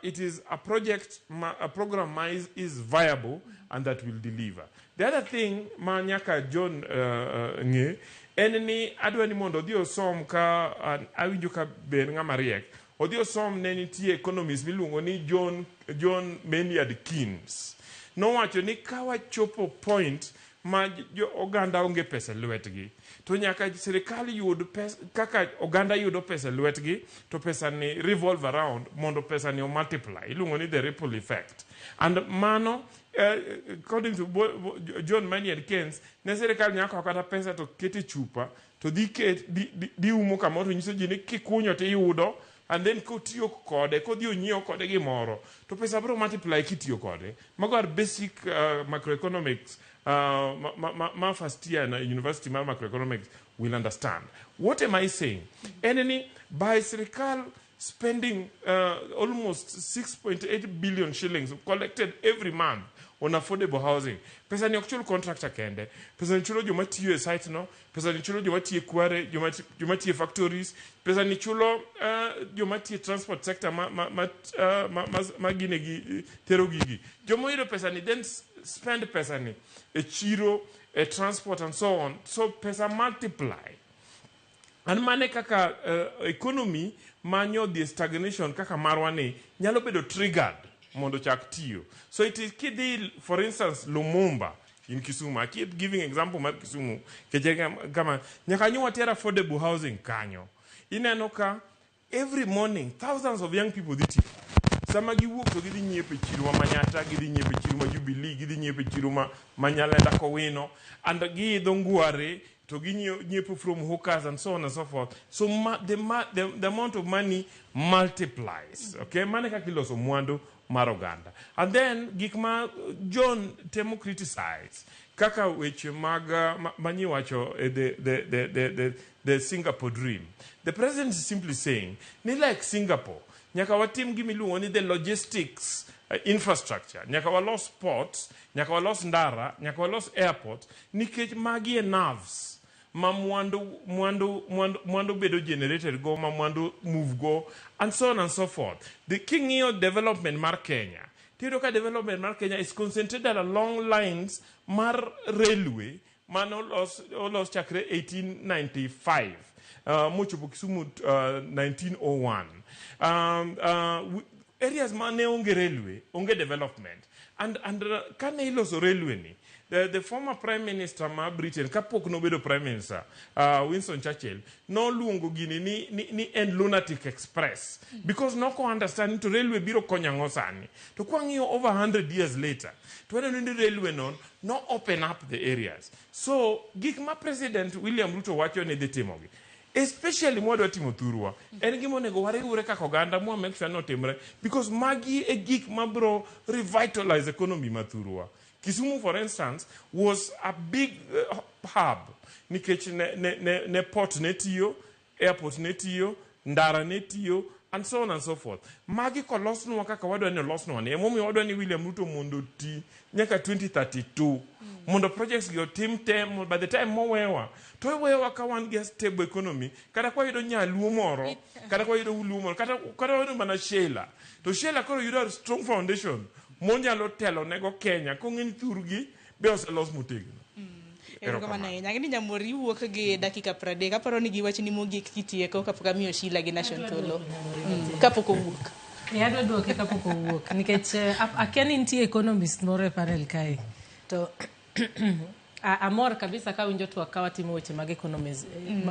it is a project a program ma is viable and that will deliver. The other thing ma nyaka John ng'e en ni adwa ni mondo odhi osom ka awinjo ka be en ng'ama riek odhi osom ne nitie economist miluongo ni John Maynard Keynes nowacho ni ka wachopo point ma jo oganda onge pesa e lwetgi to nyaka sirikal yud pesa kaka oganda yudo pesa e lwetgi to pesa ni revolve around mondo pesa ni o multiply, iluongo ni the ripple effect. And mano according to John Maynard Keynes ne sirikal nyaka kaw kata pesa to kete chupa to dhi ket dhi umo kamoro to nyiso ji ni kikunyo tiyudo, and then kotiyo kode kodhi onyiewo kode gimoro to pesa biro multiply kitiyo kode. Mago are basic macroeconomics ma first year na university mar macroeconomics will understand. What am I saying? En ni by sirikal spending almost 6.8 billion shillings collected every month on affordable housing, pesa ni ok chul contractor kende, pesa ni chulo joma tiyo e site no, pesa ni chulo joma tiyo e kware, joma tiyo e factories, pesa ni chulo joma tiyo e transport sector ma gine gi tero gigi. Joma oyudo pesa ni then spend pesa ni e chiro, e transport and so on. So pesa multiply. An mane kaka economy manyo dhi e stagnation kaka marwa ni nyalo bedo triggered mondo chak tiyo. So it is kidhi, for instance, Lumumba in Kisumu. I keep giving example mar Kisumu keche kama nyaka nyo water affordable housing kanyo. Ineno ka every morning thousands of young people dhi tiyo. Sama giwuok to gidhi nyiepo e chiro ma Manyata, gidhi nyiepo e chiro ma Jubilee, gidhi nyiepo e chiro ma Nyalenda Kowino, and giidho Ngware to ginyiepo nyiepo from hawkers and so on and so forth. So the amount of money multiplies. Okay, mane kaka iloso mwandu mar oganda. And then gik ma John temo criticize kaka weche mag manyiwacho the Singapore dream. The president is simply saying ni like Singapore nyaka watim gimiluongo ni the logistics infrastructure, nyaka walos ports, nyaka walos ndara, nyaka walos airport, nikech magi e nerves ma mwandu bedo generated go, ma mwandu move go and so on and so forth. The king'iyo development mar Kenya tiyudo ka development mar Kenya is concentrated along lines mar railway. mane olos chakre 1895 mochopo Kisumu 1901. Areas ma ne onge railway, onge development. And kane iloso railway ni, the former prime minister ma Britain, kapok nobedo prime minister, Winston Churchill, noluongo gini ni en lunatic express because noko understand ni to railway biro konyo ang'o sani. To kwang'iyo over 100 years later, to waneno ni railway no open up the areas. So gik ma President William Ruto wacho ni dhi timogi, especially mwadwa timo thurwa, en gima onego wariwre kaka oganda mwa make sure ni otimre, because magi e gik mabro revitalize economy ma thurwa. Kisumu, for instance, was a big hub nikech ne port ne tiyo, airport ne tiyo, ndara ne tiyo, and so on and so forth. Magi kolosnwa kaka wadwa ni olosnwa ni, emomiyo wadwa ni William Ruto mondo oti nyaka 2032, mondo projects gi otim te. By the time mowewa to owewa ka wan gi a stable economy, kata kwayudo nyaluo moro, kata kwayudo luo moro, kata wayudo mana Sheila, to Sheila koro yudo a strong foundation monyalo telo nego Kenya kong'e ni thurgi be oselos motegno. Erokamano ahinya. Ang'e ni Nyamori wuok gi dakika 30. Aparo ni giwachni mogik kitieko kapok amiyo Sheila gi Nation thuolo. Kapok owuok. E, adwa duoke kapok owuok nikech akia ni nitie economist moro e panel kae to amor kabisa kawinjo twak ka watimo weche mag economies,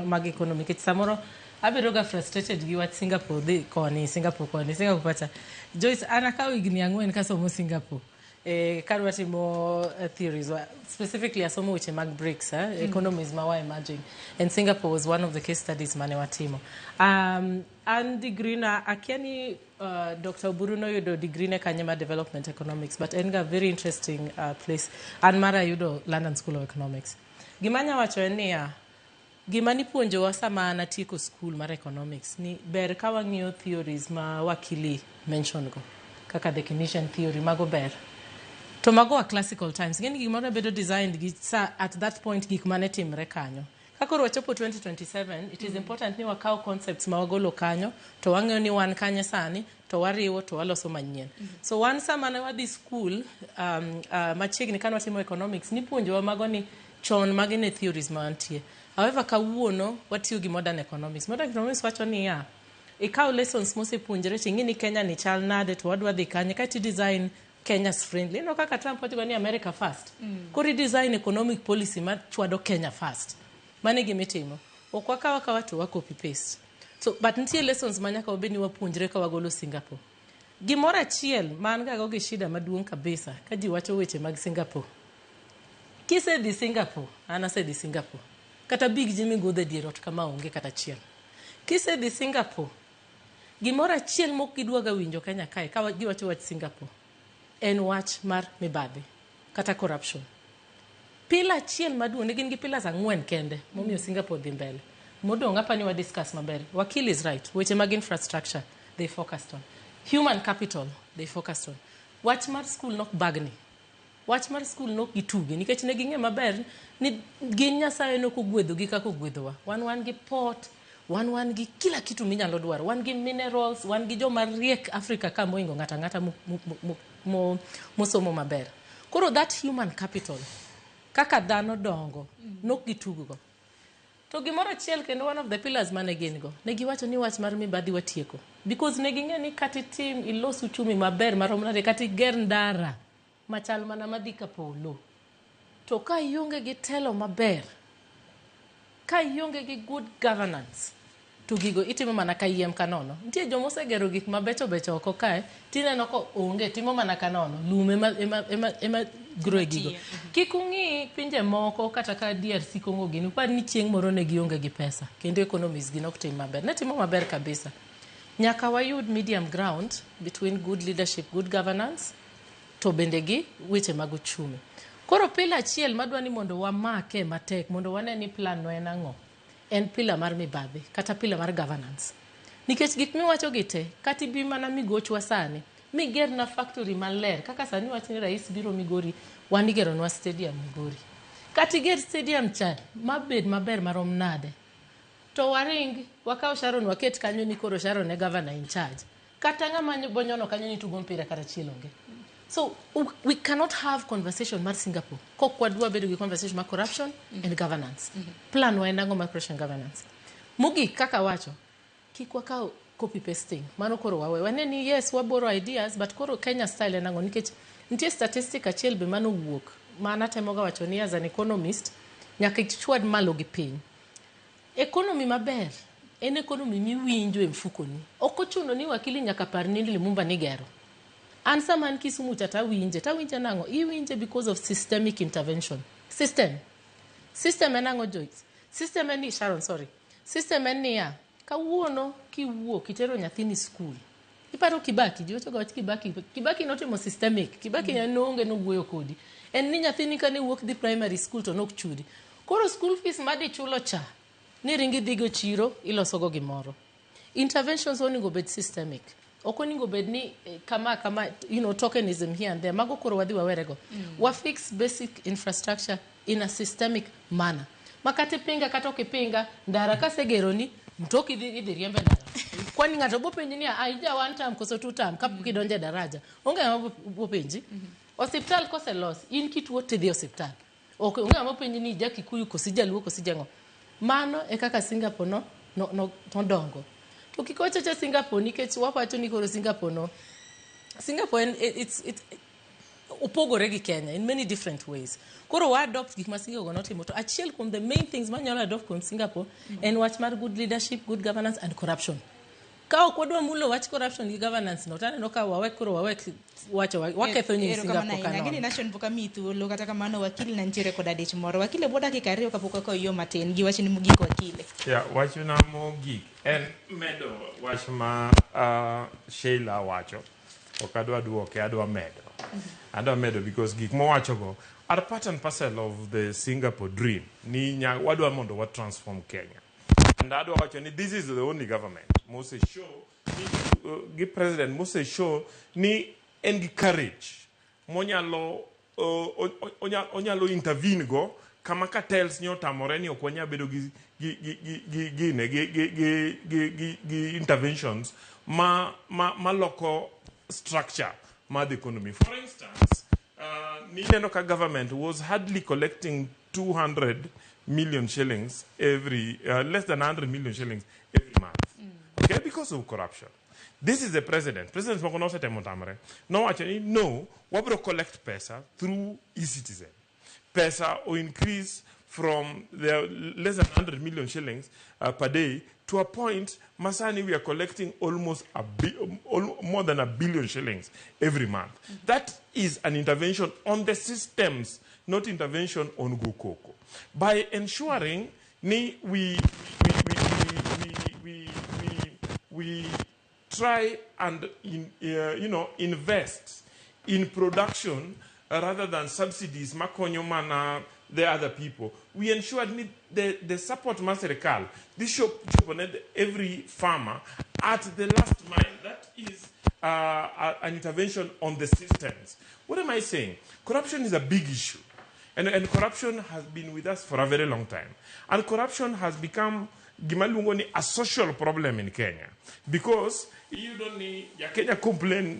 mag economy, nikech samoro abedo ga frustrated gi wach Singapore dhi koni, Singapore koni, Singapore pacha. Joyce, an akawo higni 4 kasomo Singapore kadwa timo theories specifically asomo weche mag BRICS, economies ma wa emerging, and Singapore was one of the case studies mane watimo. An degree na akia ni Dr. Oburu noyudo degree ne kanye mar development economics, but en ga very interesting place. An mara ayudo London School of Economics. Gima anya wacho en niya, gima nipuonjowa sama an atieko school mar economics ni ber ka wang'iyo theories ma wakili mention go kaka the Keynesian theory, mago ber, to mago wa classical times. Ng'eni gimoro bedo designed gi sa at that point gik mane timre kanyo. Ka koro wachopo 2027, it is important ni wakaw concepts ma wagolo kanyo to wang'eyo ni wan kanye sani, to wariwo to waloso manyien. So wan sama ne wadhi school machiegni kane watimo economics, nipuonjowa mago ni chon, magi ne theories ma wantie. However, kawuono watiyo gi modern economics. Modern economics wacho niya, ikaw lessons mosepuonjre to ing'i ni Kenya ni chal nade to wadwa dhi kanye, kaeto i design Kenya's friendly. Ineno kaka Trump wacho ni America first. Koro i design economic policy ma chwado Kenya first. Mano e gima itimo. Ok wakaw akawa to wa copy paste. So, but nitie lessons ma nyaka wabed ni wapuonjre ka wagolo Singapore. Gimoro achiel ma an gago gi shida maduong' kabisa ka ji wacho weche mag Singapore. Kisedhi Singapore, an asedhi Singapore. Kata big Jimmy Gudhe dier ot kama onge kata achiel. Kisedhi Singapore, gimoro achiel mok gidwaga winjo Kenya kae ka giwacho wach Singapore en wach mar mibadhi kata corruption. Pillar achiel maduong', ne gin gi pillars 4 kende momiyo Singapore dhi mbele. Modong' apa ni wa discuss maber. Wakil is right. Weche mag infrastructure they focused on. Human capital they focused on. Wach mar school nok bagni. Wach mar school nok gituge nikech ne ging'e maber ni gin Nyasaye nok ogwedhogi kaka ogwedhowa. Wan gi port, wan gi kila kitu minyalo dwaro. Wan gi minerals, wan gi joma riek Africa ka moingo ng'ato ang'ata mosomo maber. Koro that human capital kaka dhano dongo nok gitugo go. To gimoro achiel kendo, one of the pillars mane gin go, ne giwacho ni wach mar mibadhi watieko. Because ne ging'e ni kata itim ilos uchumi maber marom nade, kata iger ndara machal mana madhi ka polo. To ka ionge gi telo maber, ka ionge gi good governance, to gigo itimo mana kayiem ka nono. Nitie joma osegero gik mabecho becho oko kae, tineno ko onge, timo mana ka nono. Lum ema grow e gigo. Kik ung'i pinje moko kata ka DRC Congo gini, upar ni chieng' moro ne gionge gi pesa, kendo economies gi nok tim maber. Ne timo maber kabisa. Nyaka wayud medium ground between good leadership, good governance, to bende gi weche mag uchumi. Koro pillar achiel madwa ni mondo wamake matek, mondo wane ni plan no en ang'o, en pillar mar mibadhi, kata pillar mar governance. Nikech gik miwacho gi te, kata ibi mana migochwa sani, migerna factory maler, kaka sani wach ni rais biro Migori, wan igeronwa stadium Migori. Kata iger stadium cha, mabed maber marom nade, to waring, wakaw Sharon waket kanyo ni koro Sharon e governor in charge. Kata ng'ama bonyono kanyo ni tugo mpira kata achiel onge. So we cannot have conversation mar Singapore kok wadwa bedo gi conversation mar corruption and governance. Plan wa en ang'o mar corruption governance? Mogik kaka wacho, kik wakaw copy pasting. Mano koro wawe. Wane ni yes, waborrow ideas, but koro Kenya style en ang'o? Nikech nitie statistic achiel be manowuok ma natemoga wacho ni as an economist, nyaka ichwad malo gi piny. Economy maber en economy miwinjo e mfukoni. Ok ochuno ni wakili nyaka par ni Lumumba ni gero. An sama an Kisumu cha tawinje, tawinje nang'o? Iwinje because of systemic intervention. System. System en ang'o Joyce? System en ni, Sharon, sorry. System en niya, kawuono kiwuok itero nyathini skul. Iparo Kibaki, ji wacho ga wach Kibaki. Kibaki notimo systemic. Kibaki ne onge nowuoyo kodi. En ni nyathini kane wuok dhi primary school to nok chudi. Koro school fees madhi chulo cha, ni ringi dhigo chiro ilosogo gimoro. Interventions onego bed systemic. Ok onego bed ni kama kama, tokenism here and there. Mago koro wadhi wawerego. Wa fix basic infrastructure in a systemic manner. Ma kata ipinga kata ok ipinga, ndara kasegeroni, mtoki idhi riembe ndara. Kwani ng'ato bo penji ni ah ija one term koso two term kapok idonjo e daraja. Onge ng'ama bo penji. Osiptal koselos, in kituo tidhi osiptal. Ok onge ng'ama penji ni ija Kikuyu koso ijaluo koso ijang'o. Mano e kaka Singapore no nodongo. To kik wachacha Singapore nikech wawacho ni koro Singapore no Singapore en it's opogore gi Kenya in many different ways. Koro wa adopt gik ma Singapore notimo to achiel kuom the main things manyalo adopt kuom Singapore en wach mar good leadership, good governance and corruption. Ka ok wadwa mulo wach corruption gi governance no, taneno ka wawek koro wawek wacho waketho nying Singapore ka nono. Ageni nation pok amiyi thuolo kata kamano wakili na nitiere koda dich moro. Wakili bo dakika 2 kapok wakawo yo matin gi wachni mogik wakili. Yeah, wachna mogik en medo wach ma Sheila wacho. Ok adwa duoke, adwa medo. Adwa medo because gik mowachogo are part and parcel of the Singapore dream. Ni wadwa mondo wa transform Kenya. And adwa wacho ni this is the only government mose show ni gi president mose show ni en gi courage monyalo onyalo intervene go kama cartels ni otamore ni ok wanyal bedo gi interventions ma loko structure mar the economy. For instance, nineno ka government was hardly collecting 200 million shillings every, less than 100 million shillings every month. Okay, because of corruption. This is the president. President moko nosetemo tamre. Nowacho ni no, wabro collect pesa through e-citizen. Pesa o increase from the less than 100 million shillings per day to a point, masani we are collecting almost more than 1 billion shillings every month. That is an intervention on the systems, not intervention on Gokoko. By ensuring ni we try and invest in production rather than subsidies makonyo mana the other people. We ensured the support ma serikal this show every farmer at the last mile. That is an intervention on the systems. What am I saying? Corruption is a big issue. And corruption has been with us for a very long time. And corruption has become gimaluongo ni a social problem in Kenya. Because you don't need Kenya complain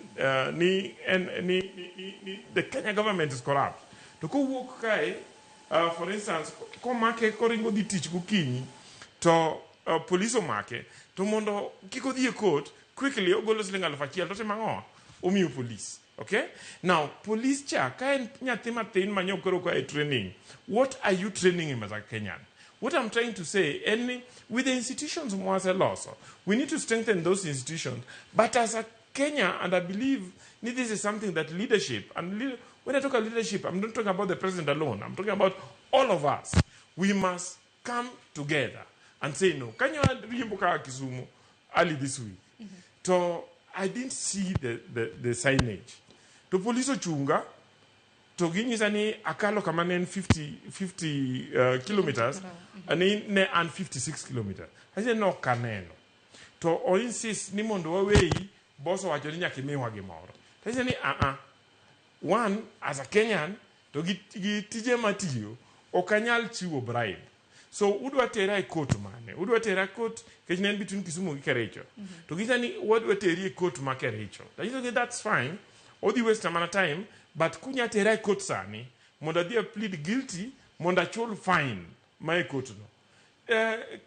ni the Kenya government is corrupt. To kowuok kae, for instance, komake koringo dhi tich gokinyi, to police omake, to mondo kik odhi e court, quickly ogolo siling 1,000 to timo ang'o? Omiyo police. Okay? Now, police cha, ka en nyathi mathin ma nyokoro ka e training, what are you training him as a Kenyan? What I'm trying to say, and with the institutions mwaseloso, we need to strengthen those institutions. But as a Kenya, and I believe this is something that leadership, and when I talk about leadership, I'm not talking about the president alone. I'm talking about all of us. We must come together and say no. Kenya riembo Kisumu early this week. So I didn't see the signage. To police ochunga, to ginyisa ni akalo kama ne en 50 kilometers, ani ne an 56 kilometers. Ache no kaneno. To o insist ni mondo waweyi, boss owacho ni nyaka imiwa gimoro. Ache ni one, as a Kenyan, to gi tije matiyo, ok anyal chiwo bribe. So udwa tera e court mane? Udwa tera court kech ne en between Kisumu gi Kericho. To ginyisa ni wadwa teri e court ma Kericho. Tanyiso ni that's fine. Odhi waste mana time, but kunya tera e court sani mondo adhi a plead guilty mondo achul fine ma e court no.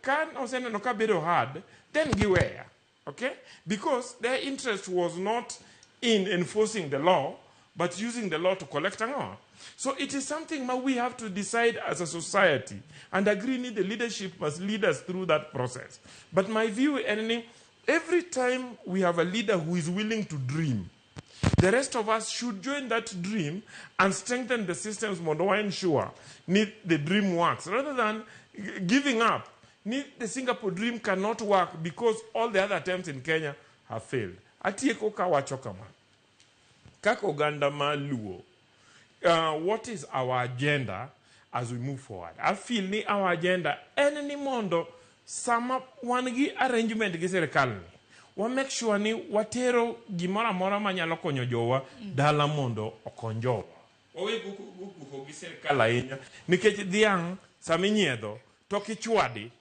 Ka oseneno ka bedo hard, then giweya. Okay? Because their interest was not in enforcing the law, but using the law to collect ang'o. So it is something ma we have to decide as a society and agree ni the leadership must lead us through that process. But my view en ni every time we have a leader who is willing to dream, the rest of us should join that dream and strengthen the systems mondo wa ensure ni the dream works, rather than giving up ni the Singapore dream cannot work because all the other attempts in Kenya have failed. Atieko kawacho kama. Kaka oganda ma Luo, what is our agenda as we move forward? I feel ni our agenda en ni mondo sama wan gi arrangement gi sirikal ni, wa make sure ni watero gimoro amora manyalo konyo jowa dala mondo okony jowa. Wawe guko gi sirikal ahinya nikech dhiang' sama inyiedho to ok ichwadi.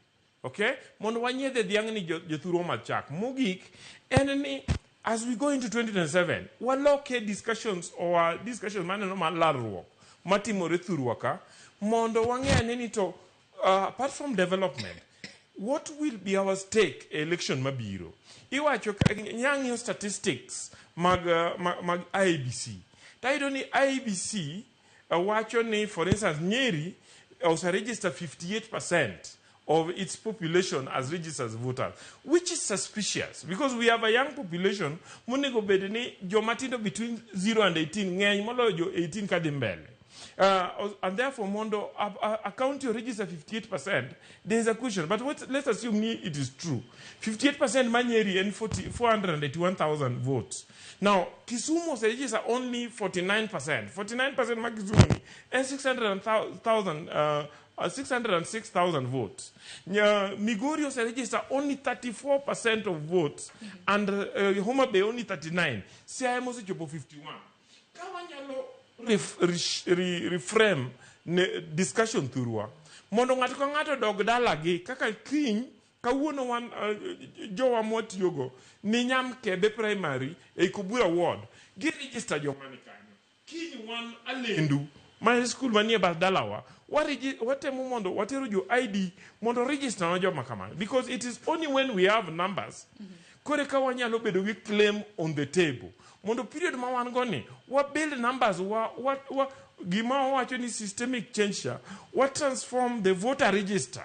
Okay? Mondo wanyiedhe dhiang' ni jothurwa omadh chak. Mogik en ni as we go into 2027, waloke discussions or discussions maneno mar lalruok matimore thurwa ka mondo wang'e ane ni to apart from development, what will be our stake e election mabiro? Iwacho nyang'iyo statistics mag IEBC. Tayudo ni IEBC wacho ni, for instance, Nyeri oseregister 58% of its population as registered voters, which is suspicious because we have a young population monego bed ni joma tindo between 0 and 18 ng'eny moloyo jo 18 kadhi mbele. And therefore, mondo a county register 58%, there is a question. But let's assume ni it is true. 58% ma Nyeri en 481,000 votes. Now, Kisumu register only 49%. 49% ma Kisumu ni en 606,000 votes. Migori register only 34% of votes, and Homa Bay only 39. Siaya mosechopo 51. Ka wanyalo reframe ne discussion thurwa mondo ng'ato ka ng'ato dog dalagi kaka kiny kawuono wan jowa mwatiyogo ni Nyamkebe Primary e Kobura Ward gi register joma ni kanyo. Kiny wan Alendu ma school manie bath dalawa watemo mondo watero jo ID mondo register na joma kamano, because it is only when we have numbers kore ka wanyalo bedo gi claim on the table mondo period ma wan go ni wa build numbers wa gima wawacho ni systemic change cha, wa transform the voter register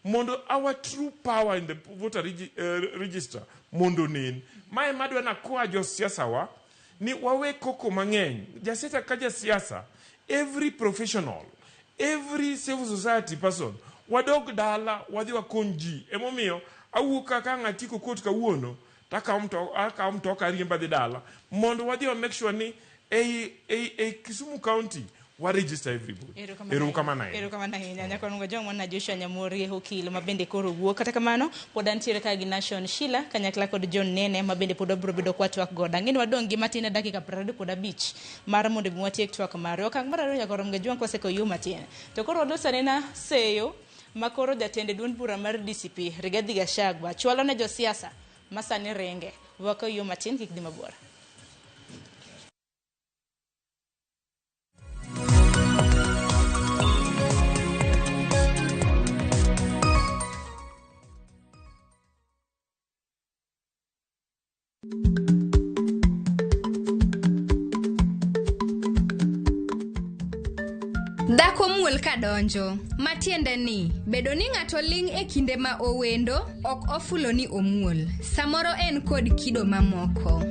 mondo our true power in the voter register mondo nen. Mae madwa na kwa josiasa wa ni wawe koko mang'eny. Jasiasa ka jasiasa, every professional, every civil society person, wadog dala wadhi wakony ji. Emomiyo awuok kaka ng'atiko court kawuono takawo mtoka ariemba dhi dala mondo wadhi wa make sure ni ei Kisumu County wa register everybody. Erokamano ahinya. Erokamano ahinya. Nyakwar Jong wana Joshua Nyamori okil ma bende koro wuok. Kata kamano pod antiere ka gi Nation Sheila kanyakla kod John Nene ma bende pod wabiro bedo kwa twak godo. Ang'e ni wadong' gi matin e dakika 35 mar mondo mi watiek twak marwa. Okang' mar ariyo Nyakwar Jong kwaseko yo matin. To koro walos anena seyo ma koro jatend duond bura mar DCP Rigathi Gachagua chwalo ne josiasa ma sani ringe. Wako yo matin kik dhi mabor. Dhako muol kadonjo, matiende ni bedo ni ng'ato ling' e kinde ma owendo ok ofulo ni omuol. Samoro en kod kido mamoko.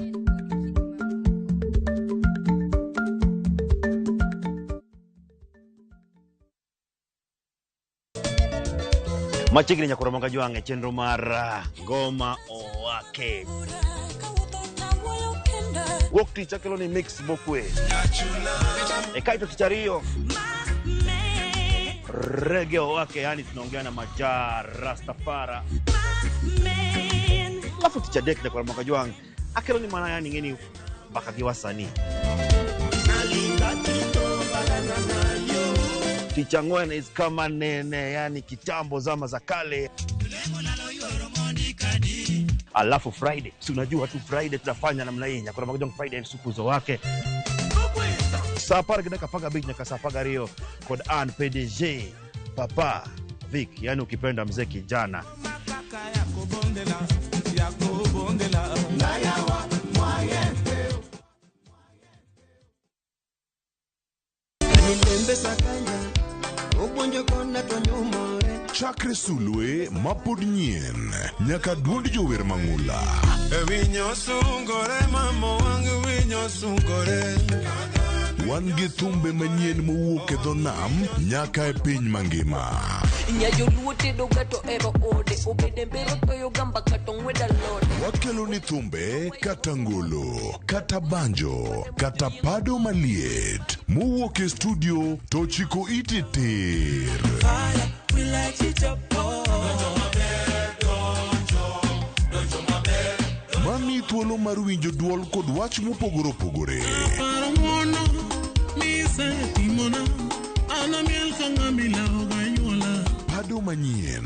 Machiegni Nyakwar Jwang' e chenro mar Ngoma Owake. Wuok tich akelo ni mix mokwe. E kaito tich ariyo Reggae Owake, yani tunaongea na Maja Rastafara. Alafu tich adek Nyakwar Jwang' akelo ni mana yani ngeni mbaka gi wasanii. Tich ang'wen is kama nene, yani kitambo zama za kale. Alafu Friday, si unajua tu Friday tunafanya namna hii, nyakora magajong Friday en sukuzo wake saa apar gi dakika 15 nyaka saa 12 kod an PDG Papa Vic, yani ukipenda mzee kijana. Chakre sulwe mapod nyien nyaka duond jower mang'ula. Wan gi thumbe manyien mowuok e dho nam nyaka e piny mangima. Wakelo ni thumbe kata ngolo, kata banjo, kata pado maliet mowuok e studio to chiko iti tir. Mami thuolo mar winjo duol kod wach mopogore opogore. Pado manyien.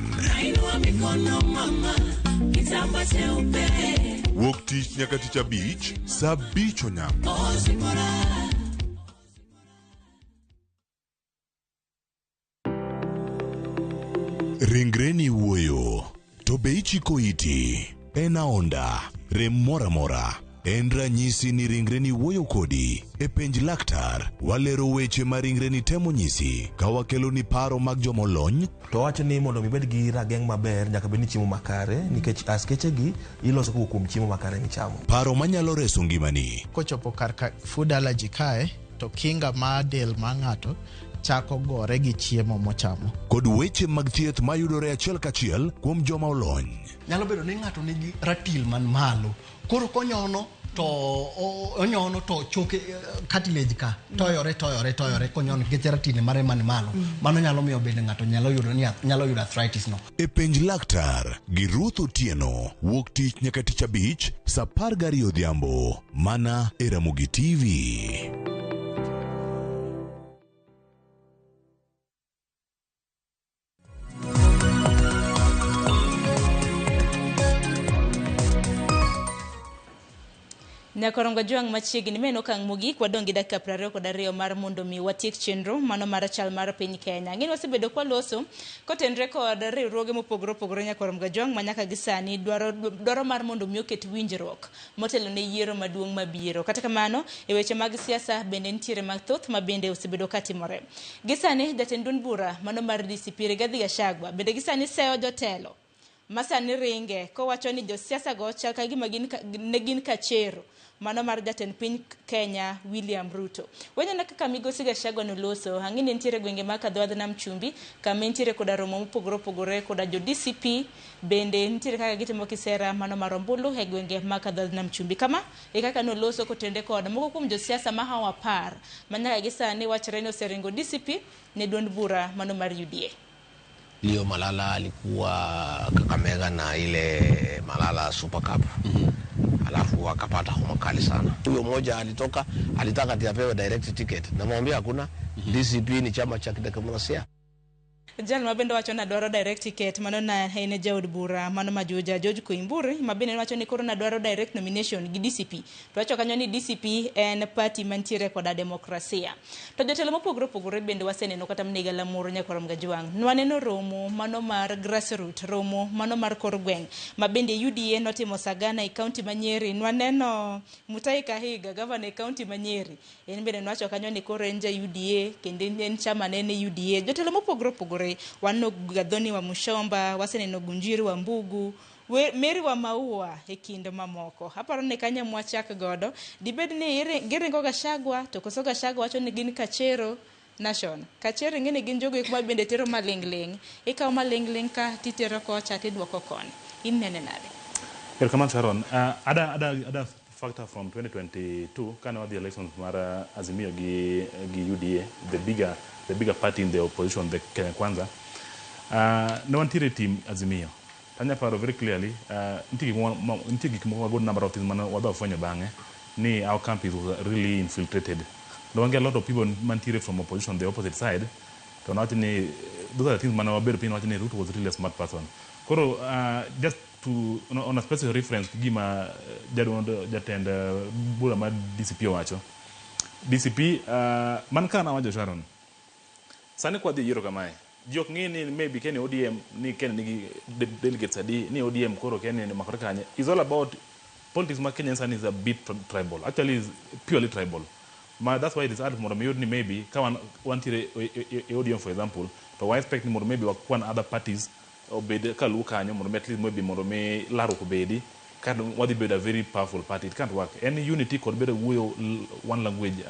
Wuok tich nyaka tich abich, saa 5 onyango. Ringreni wuoyo, to be ichiko iti? En aonda, rem moro amora. En ranyisi ni ringreni wuoyo kodi. E penj laktar, walero weche ma ringreni temo nyisi ka wakelo ni paro mag jomolony. To wacho ni mondo mi ibed gi rageng' maber nyaka bed ni chiemo makare nikech askechegi iloso kowuok kuom chiemo makare michamo. Paro manyalo reso ngimani. Kochopo kar ka food allergy kae to kinga mar del mar ng'ato chako gore gi chiemo mochamo. Kod weche mag thieth mayudore achiel kachiel kuom joma olony. Nyalo bedo ni ng'ato nigi ratil man malo, koro konyono to onyono to choke cartilage ka toyore toyore toyore konyono nikech ratil mare man malo. Mano nyalo miyo bende ng'ato nyalo yudo ni nyalo yudo arthritis no. E penj laktar gi Ruth Otieno wuok tich nyaka tich abich saa 12 odhiambo mana e Ramogi TV. Nyakorongo Jwang' machiegni meno okang' mogik wadong' gi dakika 22 mar mondo mi watiek chenro mano mar chal mar piny Kenya. Ng'eni wasebedo kwaloso kotenre kod riwruoge mopogore opogore Nyakorongo Jwang' ma nyaka gi sani dwaro mar mondo mi oket winjruok motelo ne yiero maduong' mabiro. Kata kamano e weche mag siasa bende nitiere mathoth ma bende osebedo katimore. Gi sani jatend duond bura mano mar DCP Rigathi Gachagua bende gi sani seyo jotelo masani ringe kowacho ni josiasa go chal ka gima ne gin kachero mano mar jatend piny Kenya William Ruto. Waneno kaka migosi Gachagua noloso ang'e ni nitiere gwenge mag Kadwadh Nam Chumbi kama nitiere koda romo mopogore opogore koda jo DCP bende nitiere kaka gitimo kisera mano mar ombulu e gwenge mag Kadwadh Nam Chumbi. Kama e kaka noloso kotende kod moko kuom josiasa mahawo 10 manyaka gi sani wachore ni oseringo DCP ne duond bura mano mar UDA. Leo Malala alikuwa Kakamega na ile Malala Super Cup. Alafu akapata homa kali sana. Huyo mmoja alitoka, alitaka ati apewe direct ticket. Namwambia hakuna. DCP ni chama cha kidemokrasia. Jal mabende wacho na dwaro direct ticket mano na en jaod bura mano majuja George Koimburi mabende wacho ni koro na dwaro direct nomination gi DCP. To wacho kanyo ni DCP en party mantiere koda demokrasia. To jotelo mopogore opogore bende waseneno kata mniga lamoro Nyakorom Gajwang'. Nwaneno romo mano mar grassroot, romo mano mar kor gweng' mabende UDA notimo Sagana e county ma Nyeri. Nwaneno Mutahi Kahiga governor e county ma Nyeri. En bende nwacho kanyo ni koro en ja UDA kendo en chama ne en UDA. Jotelo mopogore opogore wano Gathoni wa Mushomba, waseneno Gunjiri wa Mbugu, Mary wa Maua e kind mamoko. Aparo ni kanya mwachak godo dibed ni giringo Gachagua to koso Gachagua wacho ni gin kachero nation. Kachero ng'eni gin jogo eko ma bende tero maling'ling'. Ikawo maling'ling' ka titero kocha tidwoko koni. Inene nade? Erokamano Sharon. Ada factor from 2022 kane wadhi elections mar Azimio gi UDA, the bigger party in the opposition, the Kenya Kwanza. Ne wantiere team Azimio. Tanya paro very clearly, nitie gik moko good number of things mane wadhi fwenyo bang'e ni our camp is really infiltrated. Ne wan gi a lot of people mantiere from opposition, the opposite side. To nowacho ni those are the things mane wabedo piny nowacho ni Ruto was really a smart person. Koro just to on a special reference gima jaduond jatend bura mar DCP owacho. DCP man ka nawacho Sharon. Sani kwa dhi yiero kamae. Ji ok ng'e ni maybe Kenya ODM ni Kenya nigi delegates adi ni ODM koro Kenya ni makore kanye. It's all about politics ma Kenya sani is a bit tribal. Actually is purely tribal. Ma that's why it is hard mondo mi yud ni maybe ka wan wantiere e ODM, for example, to wa expect ni mondo maybe wakwan other parties obed kaluwo kanyo mondo mi at least maybe mondo mi larruok obedi ka wadhi bedo a very powerful party. It can't work. En unity kod bedo wuoyo one language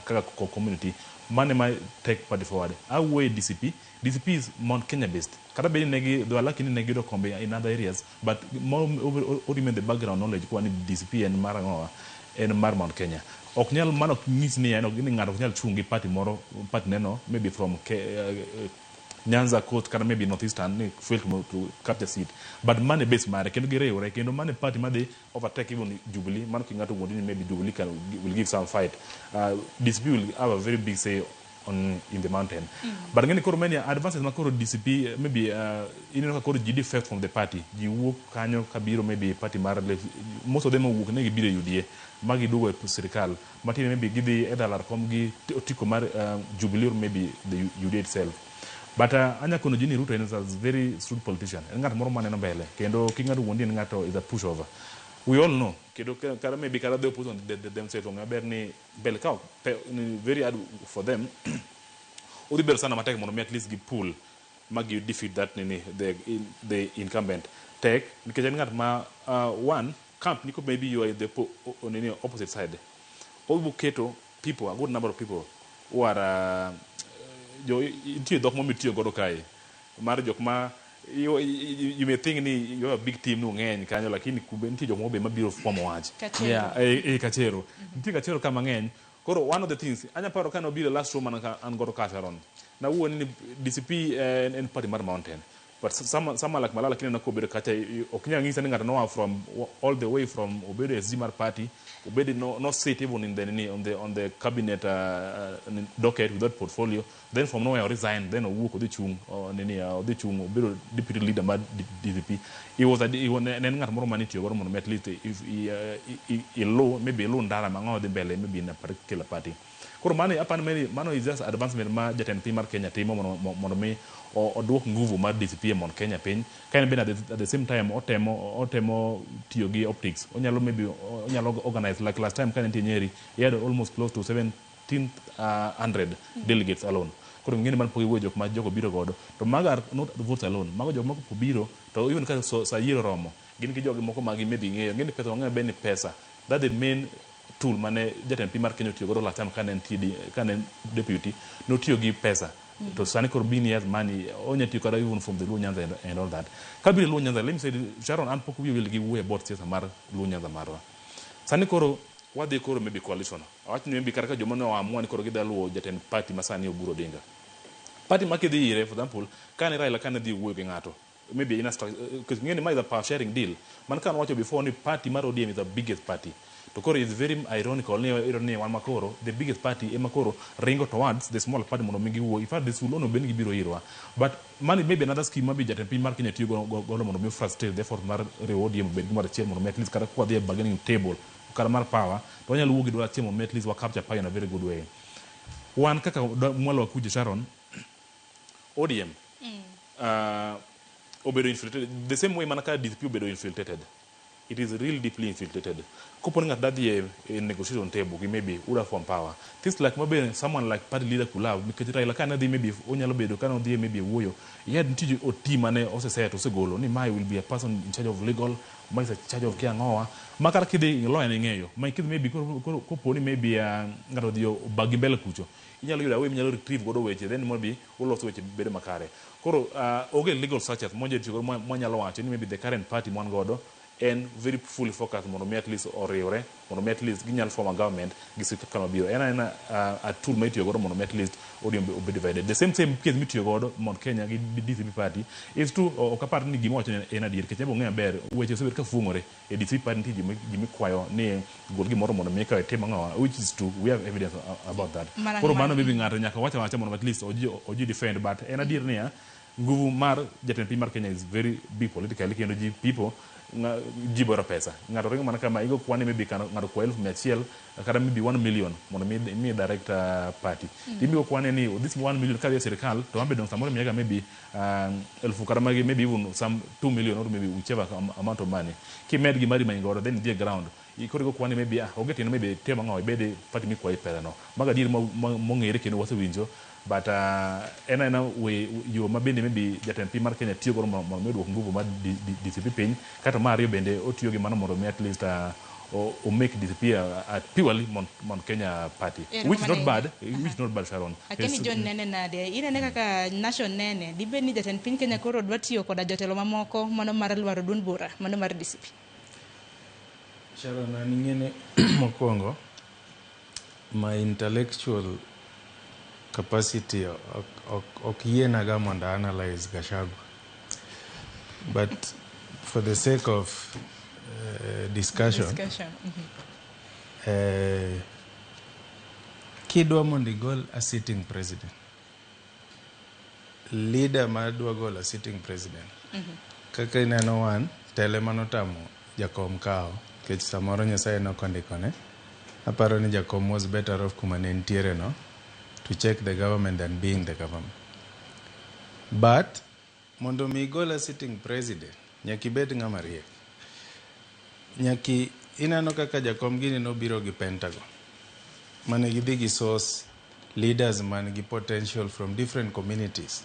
kaka community mane ma take party forward. Awuoyo e DCP. DCP is Mount Kenya based. Kata bed ni negi they were lucky ni ne giyudo kombe in other areas, but more remain the background knowledge kwa ni DCP en mar ang'owa en mar Mount Kenya. Ok nyal mano ok nyis ni en ok ni ng'ato ok nyal chung' gi party moro party neno maybe from Nyanza Coast kata maybe Northeastern ni fail to capture seat, but mane base mare kendo giriwre kendo mane party madhi overtake even Jubilee. Mano ki ng'ato wuondi ni maybe Jubilee will give some fight, DCP will have a very big say on in the mountain. But ng'eni koro many advances ma koro DCP maybe ineno ka koro ji defect from the party, ji wuok kanyo kabiro maybe party mar left, most of them owuok ne gibiro e UDA ma giduogo e sirikal matiende maybe gidhi either lar kom gi otiko mar Jubilee or maybe the UDA itself. But anya kono ji ni Ruto is a very shrewd politician. En ng'at moro maneno mbele kendo ki ng'ato wuondi en ng'ato is a pushover. We all know kendo kata maybe kata the opposition themselves ong'eyo maber ni mbele ka ni very hard for them odhi bedo sana matek mondo mi at least gi pull ma gi defeat that nini the incumbent tek nikech en ng'at ma one camp niko maybe you are in the nini opposite side obo keto people, a good number of people who are jo nitie dhok mitiyo godo kae mar jok ma you may think ni you have a big team no ng'eny kanyo lakini kumbe nitie jok moko be mabiro fuomo wach. Kachero. Yeah, kachero. Nitie kachero ka mang'eny. Koro one of the things anya paro kane obiro last room an an godo ka Sharon. Nawuoyo ni DCP en party mar mountain. But someone like Malala kineno kobedo kacha ok nyal nyisa ni ng'ato noa from all the way from obedo SG mar party obedo no sit even in the nini on the cabinet docket without portfolio, then from nowhere resign, then owuok odhi chung nini odhi chung obedo deputy leader mar DCP. He was a, he ne en ng'at moro manitiyo godo mondo mi at least if ilu maybe ilu ndara mang'o dhi mbele maybe in a particular party. Koro mano apani mano is just advancement ma jatend piny mar Kenya timo mondo mi oduok nguvu mar DCP e Mount Kenya piny ka en bende at the same time otemo tiyo gi optics. Onyalo maybe onyalo organize like last time kane nitie Nyeri, he had almost close to 1700 delegates alone. Koro ng'eni man pok iwuoyo jok ma jogo biro godo to mago are not votes alone, mago jok moko biro to even ka so, sa yiero romo gin gi jogi moko ma gi maybe ng'eyo ng'eni pesa wang'eyo be ni pesa that the main tool mane jatend piny mar Kenya otiyo godo last time kane en kane en deputy notiyo gi pesa. To sani koro being he has money onya tiyo kata even from the Luo Nyanza and all that. Kabiro Luo Nyanza, let me say, Sharon, an pok wiya wil gi wuoyo about siasa mar Luo Nyanza marwa. Sani koro wadhi koro maybe coalition awach ni maybe kata ka joma ne oamua ni koro gidhi luwo jatend party masani Oburu Odinga, party ma kidhi ire, for example, kane Raila kane dhi wuoyo gi ng'ato maybe in a structure because ng'eni ma is a power sharing deal man kan wacho before ni party mar ODM is the biggest party. To koro is very ironical ni iyudo ni wan makoro the biggest party ema koro ringo towards the small party mondo mi giwuo. In fact, this will ono bed ni gibiro irwa, but money maybe another scheme maybe jatend piny mar Kenya tiyo godo mondo mi frustrate the effort mar riwo ODM obed gimoro achiel mondo mi at least kata kwa dhi e bargaining table kata mar power to wanyalo wuok gi duol achiel mondo mi at least wa capture power in a very good way. Wan kaka mwalo wakuja Sharon, ODM obedo infiltrated the same way mana ka DCP obedo infiltrated. It is really deeply infiltrated. Kopo ni ng'ato dadhi e negotiation table gi maybe uda form power things like maybe someone like party leader could have nikech Raila kane dhi maybe onyalo bedo kane odhi maybe e wuoyo he had nitie o team mane oseset osegolo ni mae will be a person in charge of legal, ma is in charge of kiang'owa ma kata kidhi lawyer ne ing'eyo ma kidhi maybe koro kopo ni maybe ng'ato odhi obagi mbele kucho inyalo yudo a way minyalo retrieve godo weche, then maybe uloso weche bedo makare. Koro onge legal structures monjo tiyo godo mwanyalo wacho ni maybe the current party mwan godo en very fully focused mondo mi at least oriwre mondo mi at least ginyal form a government gi sirkal mabiro. En aena a tool ma itiyo godo mondo mi at least ODM obed divided. The same case mitiyo godo Mount Kenya gi DCP party is true. Ok apar ni gima wacho en adier nikech ebo ng'eyo maber weche osebet ka fuong'ore e DCP party. Nitie ji mikwayo ni gol gimoro mondo mi ikaw itim ang'owa, which is true, we have evidence about that. Koro mano maybe ng'ato nyaka wach awacha mondo at least oji defend, but en adier niya nguvu mar jatend piny mar Kenya is very big politically kendo ji people Ji boro pesa. Ng'ato ringo mana kama igo kwan ni maybe ng'ato kwa 100,000 kata maybe 1 million mondo mi direct party. Timigo kwane ni this 1 million kadhi e sirikal to an be dong samoro miyaga maybe elfu kata magi maybe even some 2 million or maybe whichever amount of money. Kimed gi mari ma in godo then idhi e ground. Koro igo kwan ni maybe onge tiende maybe temo ang'o ibed party mikwaye pesa no. Mago adier mong'ere kendo wasewinjo, but en aena we yo ma bende maybe jatend piny mar Kenya tiyo godo mondo mi oduok nguvu mar DCP piny. Kato mar ariyo bende otiyo gi mano mondo mi at least o make DCP a purely Mount Kenya party, which is not bad, which is not bad, Sharon. Akeni John nene nade? Inene kaka Nation nene. Dibed ni jatend piny Kenya koro dwa tiyo koda jotelo mamoko mano mar lwaro duond bura mano mar DCP. Sharon, an ing'eni mokwongo, my intellectual capacity ok yienaga mondo analyze Gachagua. But for the sake of discussion, kidwa mondo igol a sitting president, leader madwa golo a sitting president, kaka ineno wan, tele manotamo jakom kawo, nikech samoro Nyasaye nokondikone. Aparo ni jakom was better off kuma ne nitiere no, to check the government than being the government. But, mondo mi igol a sitting president, nyaka ibed ng'ama riek. Nyaki ineno kaka jakom gini nobiro gi Pentagon. Mane gidhi gi source leaders man gi potential from different communities.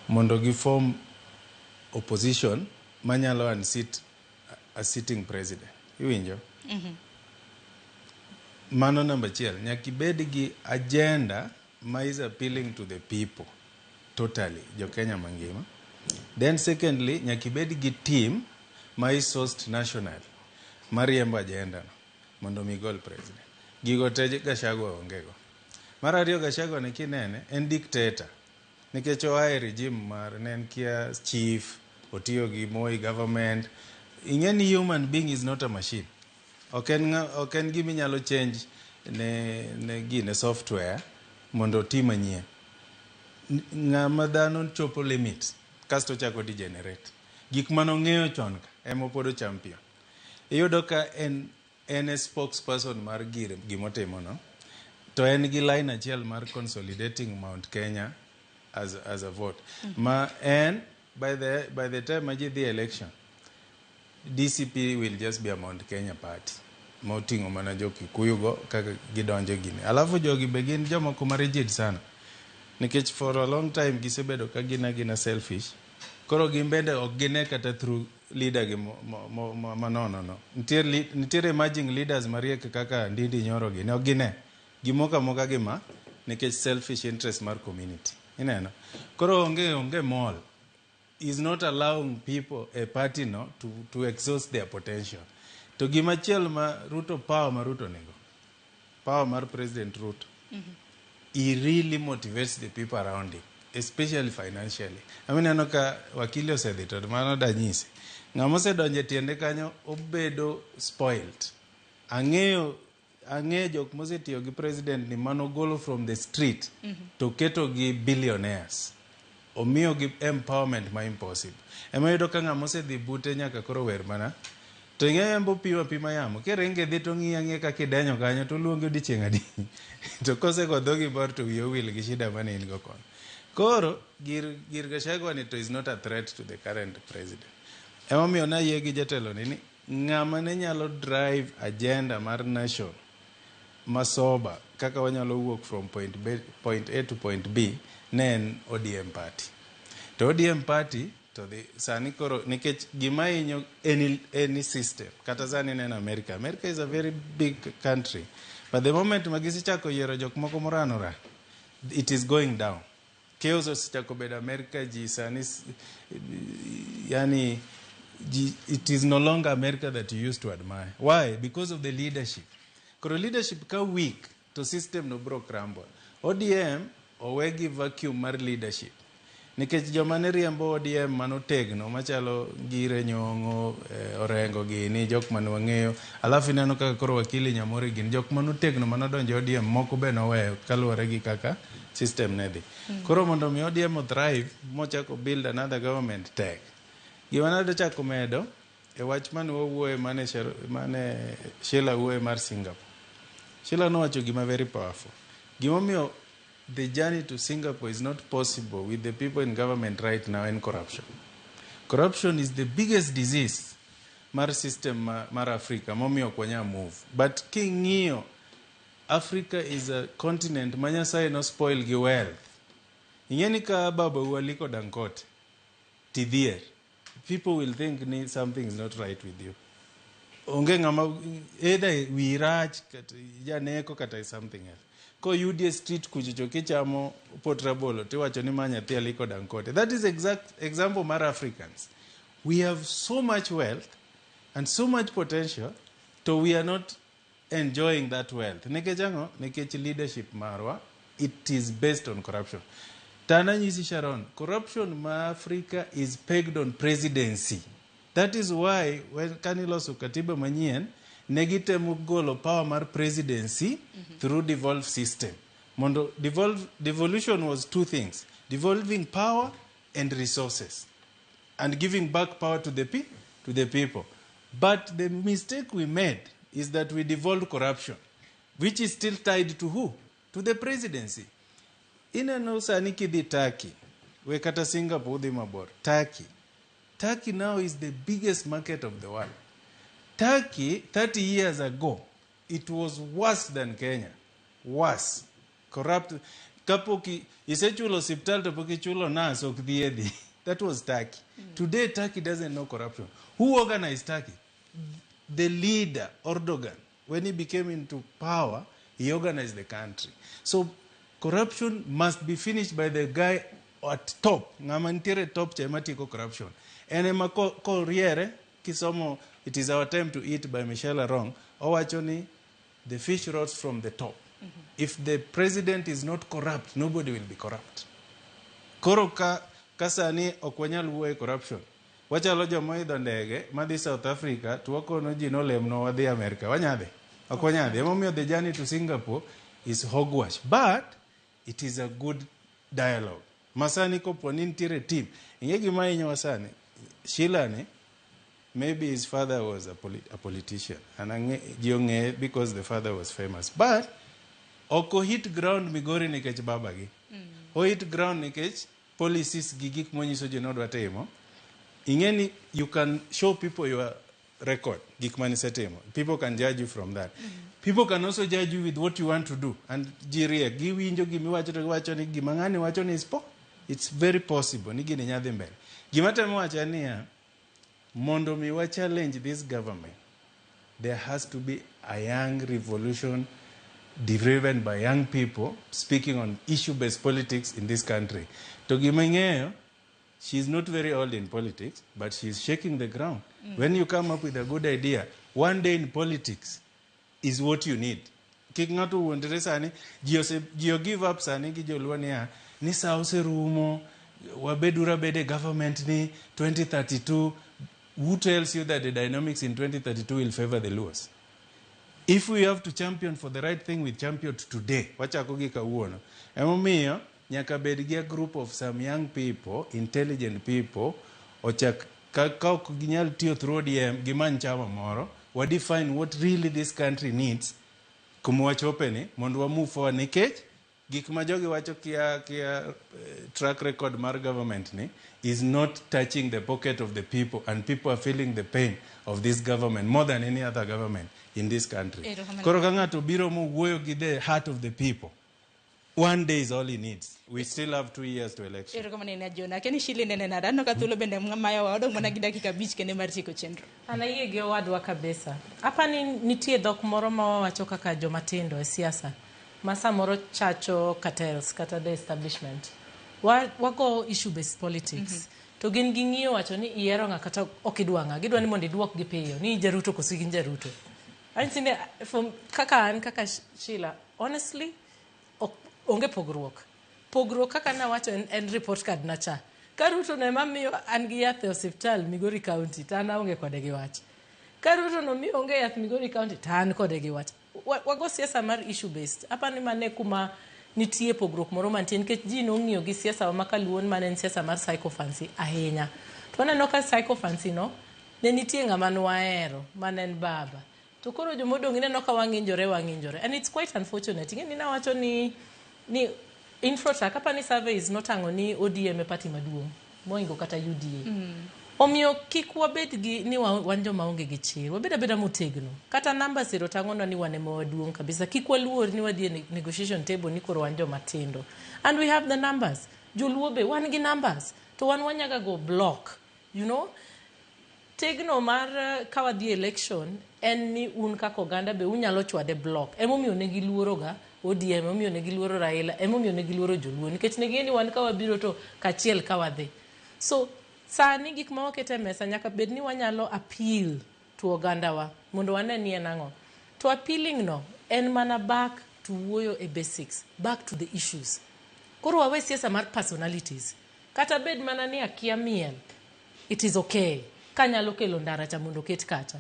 Mondo gi form opposition manyalo unseat a sitting president. Iwinjo? Mano namba achiel, nyaka ibed gi agenda ma is appealing to the people totally, jo Kenya mangima. Then secondly, nyaka ibed gi team ma is sourced nationally, mariembo agenda no, mondo mi gol president. Gigo te Gachagua onge go. Mar ariyo, Gachagua ni kinene, en dictator. Nikech oa e regime mar ne en kia chief, otiyo gi Moi government. Ing'e ni human being is not a machine. Ok en gima inyalo change ne gine software mondo oti manyien. Ng'ama dhano chopo limit, kasto ochako degenerate. Gik manong'eyo chon ka, ema pod o champion. Iyudo ka en e spokesperson mar gimotimo no, to en gi line achiel mar consolidating Mount Kenya as a vote. Ma en, by the time ma ji dhi election, DCP will just be a Mount Kenya party. Moting'o mana jo Kikuyu go kaka gidonjo gini. Alafu jogi be gin jomoko ma rigid sana. Nikech for a long time gisebedo ka gin agina selfish. Koro gin bende ok gine kata through leader gi manono no. Nitiere emerging leaders mariek kaka Ndindi Nyoro gini, ok gine. Gimoko amoka gima nikech selfish interest mar community. Ineno? Koro onge mall. Is not allowing people a party no to exhaust their potential. To gimachielo ma Ruto, power ma Ruto nigo, power mar President Ruto, he really motivates the people around him, especially financially. Amineno ka wakili osedhi to mano danyisi. Ng'ama osedonjo e tiende kanyo obedo spoiled. Ang'eyo jok mosetiyo gi president ni manogolo from the street to keto gi billionaires. Omiyo gi empowerment ma impossible. Ema yudo ka ng'ama osedhi bute nyaka koro wer mana. To ing'eyo en bo pimo apima yamo. Kiringe dhi to ng'iyo ang'iya kaka idenyo kanyo to oluongi odiochieng' adi. To kosego dhogi bor to wiye owil gi shida mane in go kono. Koro gir Gachagua ni to is not a threat to the current president. Emomiyo nayie gi jatelo ni ng'ama ne nyalo drive agenda mar nation masoba kaka wanyalo wuok from point A to point B ne en ODM party. To ODM party to dhi sani koro nikech gima hinyo any system kata sani neno America. America is a very big country. But the moment ma gisechako yiero jok moko moranora, it is going down. Chaos osechako bedo America, ji sani yani ji, it is no longer America that you used to admire. Why? Because of the leadership. Koro leadership ka weak to system no bro crumble. ODM owe gi vacuum mar leadership. Nikech joma ne riembo ODM manotegno machalo Ngire Nyong'o, Orengo gini, jok mane wang'eyo. Alafu ineno kaka koro wakili Nyamori gini, jok manotegno manodonjo e ODM moko be noweyo kaluwore gi kaka system ne dhi. Koro mondo mi ODM o thrive mochako build another government tek. Gima nadwa chako medo e wach mane wawuoye mane, mane Sheila wuoye mar Singapore. Sheila nowacho gima very powerful. Gimomiyo the journey to Singapore is not possible with the people in government right now and corruption. Corruption is the biggest disease mar system mar Africa momiyo ok wanyal move. But king'iyo Africa is a continent ma Nyasaye no spoil gi wealth. Ing'e ni ka babau Aliko Dangote tidhier, people will think ni something is not right with you. Onge ng'ama either wi rach kata janeko kata something else. Koyudi e street kuchocho kichamo pot rabolo tiwacho ni ma nyathi Aliko Dangote. That is exact example mar Africans. We have so much wealth and so much potential to we are not enjoying that wealth. Nikech ang'o? Nikech leadership marwa it is based on corruption. Tana nyisi Sharon, corruption ma Africa is pegged on presidency. That is why when kaniloso katiba manyien ne gitemo golo power mar presidency through devolved system. Mondo devolve, devolution was two things: devolving power and resources, and giving back power to the people. But the mistake we made is that we devolved corruption, which is still tied to who? To the presidency. Ineno sani kidhi Turkey, we kata Singapore udhi mabor, Turkey. Turkey now is the biggest market of the world. Turkey, 30 years ago, it was worse than Kenya. Worse. Corrupt. Kapok isechulo osiptal to pok ichulo nurse ok thiedhi. That was Turkey. Today, Turkey doesn't know corruption. Who organized Turkey? The leader, Erdogan, when he became into power, he organized the country. So corruption must be finished by the guy at top. Ng'ama nitiere top cha ema tieko corruption. En ema koriere, kisomo It is Our Time to Eat by Michelle Arong, owacho ni the fish rots from the top. If the president is not corrupt, nobody will be corrupt. Koro ka sani ok wanyal wuoyo e corruption. Wachalo joma oidho ndege madhi South Africa to wakono ji nolemnwa wadhi America. Wanyadhi? Ok wanyadhi. Emomiyo the journey to Singapore is hogwash. But it is a good dialogue. Masani kopo ni nitiere team. Ing'e gima hinyowa sani? Sheila ni, maybe his father was a politician. And ji ong'eye because the father was famous. But ok o hit ground Migori nikech babagi. O hit ground nikech policies gi gik monyiso ji nodwa timo. Ing'e ni you can show people your record, gik manisetimo. People can judge you from that. People can also judge you with what you want to do. And ji riek, giwinjo gimiwacho to giwacho ni gima ng'ani wacho ni is po. It's very possible ni gini nyadhi mbele. Gima temo wacho en niya, mondo mi wa challenge this government, there has to be a young revolution driven by young people speaking on issue-based politics in this country. To gima ing'eyo, she's not very old in politics, but she's shaking the ground. When you come up with a good idea, one day in politics is what you need. Kik ng'ato wuondre sani, ji o give up sani gi joluo niya, ni sa oserumo, wabeduru abeda e government ni 2032. Who tells you that the dynamics in 2032 will favor the Luos? If we have to champion for the right thing, we champion today. Wachako gi kawuono. Emomiyo, nyaka bed gi a group of some young people, intelligent people, ochak ka ok ginyal tiyo through ODM, gimany chama moro, wa define what really this country needs, kuma wachope ni, mondo wa move forward nikech gik ma jogi wacho kia track record mar government ni is not touching the pocket of the people, and people are feeling the pain of this government more than any other government in this country. Erokamano. Koro ka ng'ato biro mowuoyo gi the heart of the people, one day is all he needs. We still have 2 years to election. Erokamano ne Jona. Akia ni Shili nene nade? Aneno ka thuolo bende mayowa wadong' mana gi dakika 5 kende mar tieko chenro. An ayie gi owadwa kabisa. Apani nitie dhok moro ma wawacho kaka joma tindo e siasa ma samoro chacho cartels kata the establishment. Wago issue based politics. To gin ging'iyo wacho ni ihero ng'a kata ok idwa ng'a. Gidwa ni mondo iduok gi piyo ni jaruto koso gin jaruto. Anyisi ni from kaka an kaka Sheila, honestly ok, onge pogruok. Pogruok kaka nawacho en report card na cha. Ka Ruto no ema miyo an gi yath e osiptal Migori County to an aonge kode gi wach. Ka Ruto no miyo onge yath Migori County to an kode gi wach. Wago siasa mar issue based. Apani mane kuma nitie pogruok moro mantie nikech ji nong'iyo gi siasa wa ma kaluon mane en siasa mar sycophancy ahinya. To waneno ka sycophancy no Ne nitie ng'ama nwahero, mane en baba. To koro jomodong' ineno ka wang'injore wang'injore. And it's quite unfortunate. Ing'e ni nawacho ni Infotrak, apani surveys notang'o ni ODM e party maduong' moingo kata UDA. Omiyo kik wabed gi ni wan joma onge gi chir. Wabed abeda motegno. Kata numbers ero tang'onwa ni wan ema waduong' kabisa. Kik waluor ni wadhi e negotiation table ni koro wan joma tindo. And we have the numbers. Joluo be wan gi numbers. To wan wanyaga go block. You know? Tegno mar ka wadhi election en ni un kaka oganda be unyalo chwade block. Emomiyo ne giluoro ga ODM, emomiyo ne giluoro Raila, emomiyo ne giluoro Joluo. Nikech ne ging'e ni wan ka wabiro to kachiel ka wadhi. So sani gik ma waketo e mesa nyaka bed ni wanyalo appeal to ogandawa mondo wane ni en ang'o. To appealing no en mana back to wuoyo e basics, back to the issues. Koro wawe siasa mar personalities. Kata bed mana ni akia miel, it is okay. Kanyalo kelo ndara cha mondo oket kacha.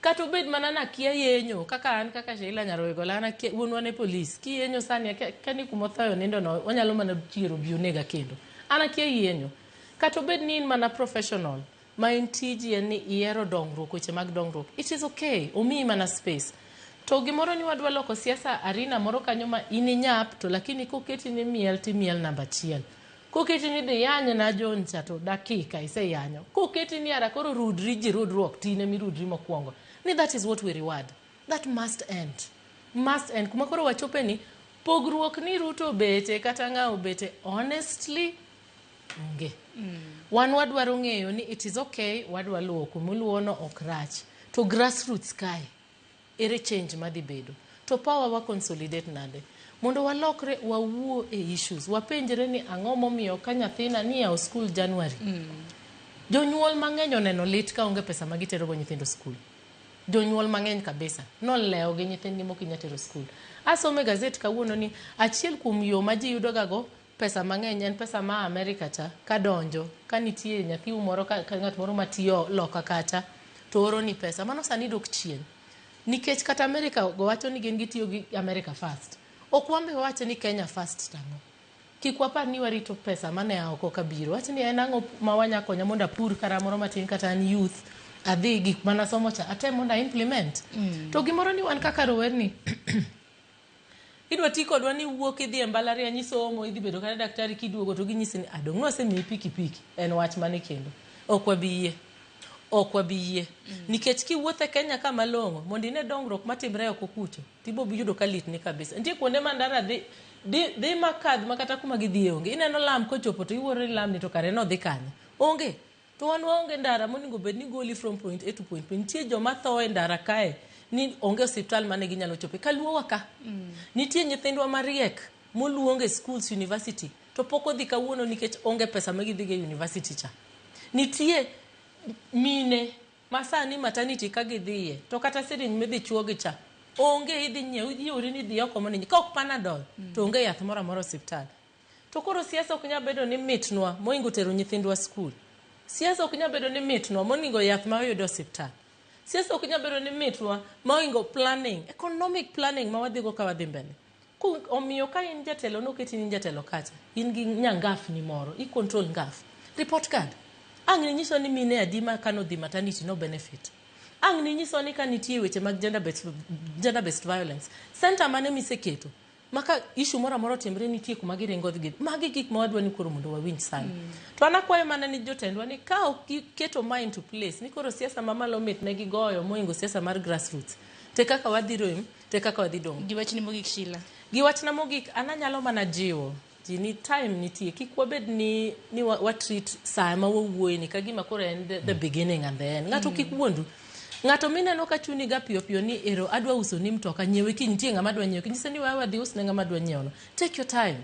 Kata obed mana ni akia yenyo, kaka an kaka Sheila Nyarowego, an akia, wuonwa ne polis. Kiyenyo sani, kani kumothoyo nindo no, onyalo mana chiero bi onega kendo. An akia yenyo. Kata obed ni in mana professional, ma en tiji en ni ihero dongruok, weche mag dongruok. It is okay, omiyi mana space. To gimoro ni wadwa loko siasa arena moro kanyo ma in inyap, to lakini koketi ni miel timiel namba achiel. Koketi ni dhi yany na John cha to dakika iseyanyo. Koketi ni ara koro rudri ji rudruok tine mirudri mokwongo. Ni that is what we reward. That must end. Must end. Kuma koro wachope ni pogruok ni Ruto obete kata ng'a obete honestly onge. Wan wadwaro ng'eyo ni it is okay, wadwa luwo kumuluwo no ok rach. To grassroots kae, ere change madhi bedo? To power wa consolidate nade? Mondo walokre wawuo e issues. Wapenjre ni ang'o momiyo ka nyathina ni yawo school January. Jonyuol mang'eny oneno lit ka onge pesa ma giterogo nyithindo school. Jonyuol mang'eny kabisa nolewo gi nyithindgi mok ginya tero school. Asomo e gazet kawuono ni achiel kuom yo ma ji yudo ga go pesa mang'eny en pesa ma Amerika cha kadonjo ka nitie nyathiu moro ka ng'at moro matiyo loka kacha to oro ni pesa. Mano sani dok chien. Nikech kata Amerika go wacho ni gin gitiyo gi America first. Ok wan be wawacho ni Kenya first tang'o. Kik wapar ni warito pesa mane a oko kabiro. Wach ni en ang'o ma wanya konya mondo apur kara moro matin kata an youth adhi gik manasomo cha atem mondo a implement. To gimoro ni wan kaka rowerni idwa ti kodwa ni wuok idhi e mbalariany isomo idhi bedo kata daktari kiduogo to ginyisi ni adong' nwasemiyi pikipiki en wach mane kendo ok wabi yie ok wabi yie nikech kiwuotho e Kenya ka malong'o mondo ine dongruok matimre oko kucho tibo yudo ka litni kabisa nitie kuonde ma ndara dhi makadh ma kata kuma gidhiye onge ineno lam kochopo to iwuoro ni lam ni to kare nodhi kanye onge to wan waonge ndara monego bed ni goli from point A to point B nitie joma tho e ndara kae ni onge osiptal mane ginyalo chope kaluowa ka nitie nyithindwa mariek moluong e schools university to pok odhi kawuono nikech onge pesa ma gidhigo e university cha nitie mine ma sani maternity ka gidhiye to kata sirinj midhi chuogi cha onge idhi nyiew iori ni idhi oko mondo ka ok panadol to onge yath moro amora osiptal to koro siasa ok nyal bedo ni mitnwa moingo tero nyithindwa skul siasa ok nyal bedo ni mitnwa moingo yath ma wayudo e osiptal siasa ok nyal bedo ni mitnwa moingo planning economic planning ma wadhigo ka wadhi mbele omiyo ka in jatelo noketi ni jatelo kacha in gi nyangaf ni moro i control ngaf report card ang' ni nyiso ni mine adi ma kanodhi maternity no benefit ang' ni nyiso ni ka nitie weche mag gender based violence center mane miseketo maka issue moro amora otimre nitie kuma giringo dhi magi gik ma wadwa ni koro mondo wawinj sani to an akwayo mana ni jotendwa ni ka ok giketo ma into place ni koro siasa mamalo mit ne gigoyo moingo siasa mar grassroots te kaka wadhi rem te kaka wadhi dong' Gi wachni mogik Sheila. gi wachna mogik an anyalo mana jiwo ji ni time nitie kik wabed ni wa treat saa ma wawuoye ni ka gima koro en the beginning and the end ng'ato kik wuondu ng'ato mineno ka chuni ga piyo piyo ni ero adwa uso ni mtoka nyiewe kiny nitie ng'ama dwa nyiewe nyise ni wewe wadhi usne ng'ama dwa nyiewono take your time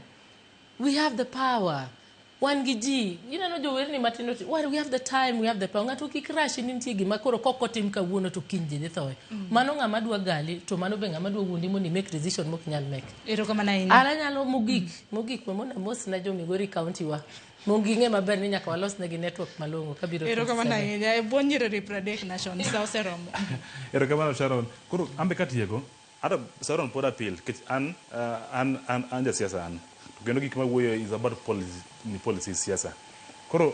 we have the power wan gi ji ineno jowerni matindo well, we have the time we have the power ng'ato kik rush ni nitie gima koro kok otim kawuono to kiny ji dhi thoe mano ng'ama dwa gali to mano be ng'ama dwa wuondi mondo i make decision mok nyal make Erokamano ahinya. an anyalo mogik we mondo amos na jo Migori County wa mondo ging'e maber ni nyaka walos negi network malong'o kabiro Erokamano 27. ahinya. E bwo nyiriri 30 Nation sa oseromo. Erokamano Sharon. Koro ambe katieko, ata Sharon pod appeal nikech an an jasiasa an. To kendo gik mawuoyo is about policy, ni policy siasa. Koro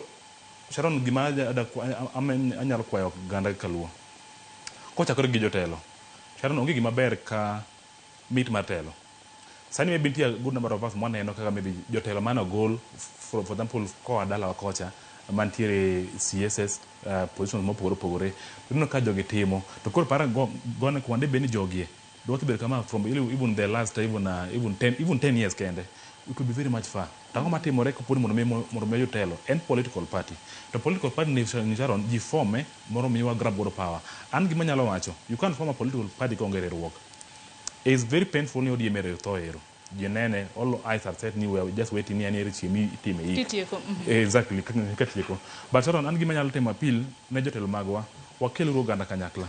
Sharon, gima anyalo kwayo oganda kaluo kochakore gi jotelo, Sharon, onge gima ber ka mit mar telo. Sani maybe nitie a good number of us mwaneno kaka maybe jotelo mane ogol for example koa dalawa kocha mantiere CSS positions mopogore opogore, to ineno ka jogi timo to koro para gone kwande bed ni jogie dwa bedo kama from even the last even 10 years kende, it will be very much far. To ang'o matimore koponi mondo mi jotelo en political party, to political party ni Sharon, ji forme moro mi wa grab godo power. An gima anyalo wacho, you can't form a political party kaonge riwruok. It's very painful ni ODM ero tho ero ji nene, all eyes are set ni we are just waiting ni an ere chieng' itime ik. Titieko. Exactly, katieko. But Sharon, an gima nyalo timo appeal ne jotelo magwa, wakeluru oganda kanyakla,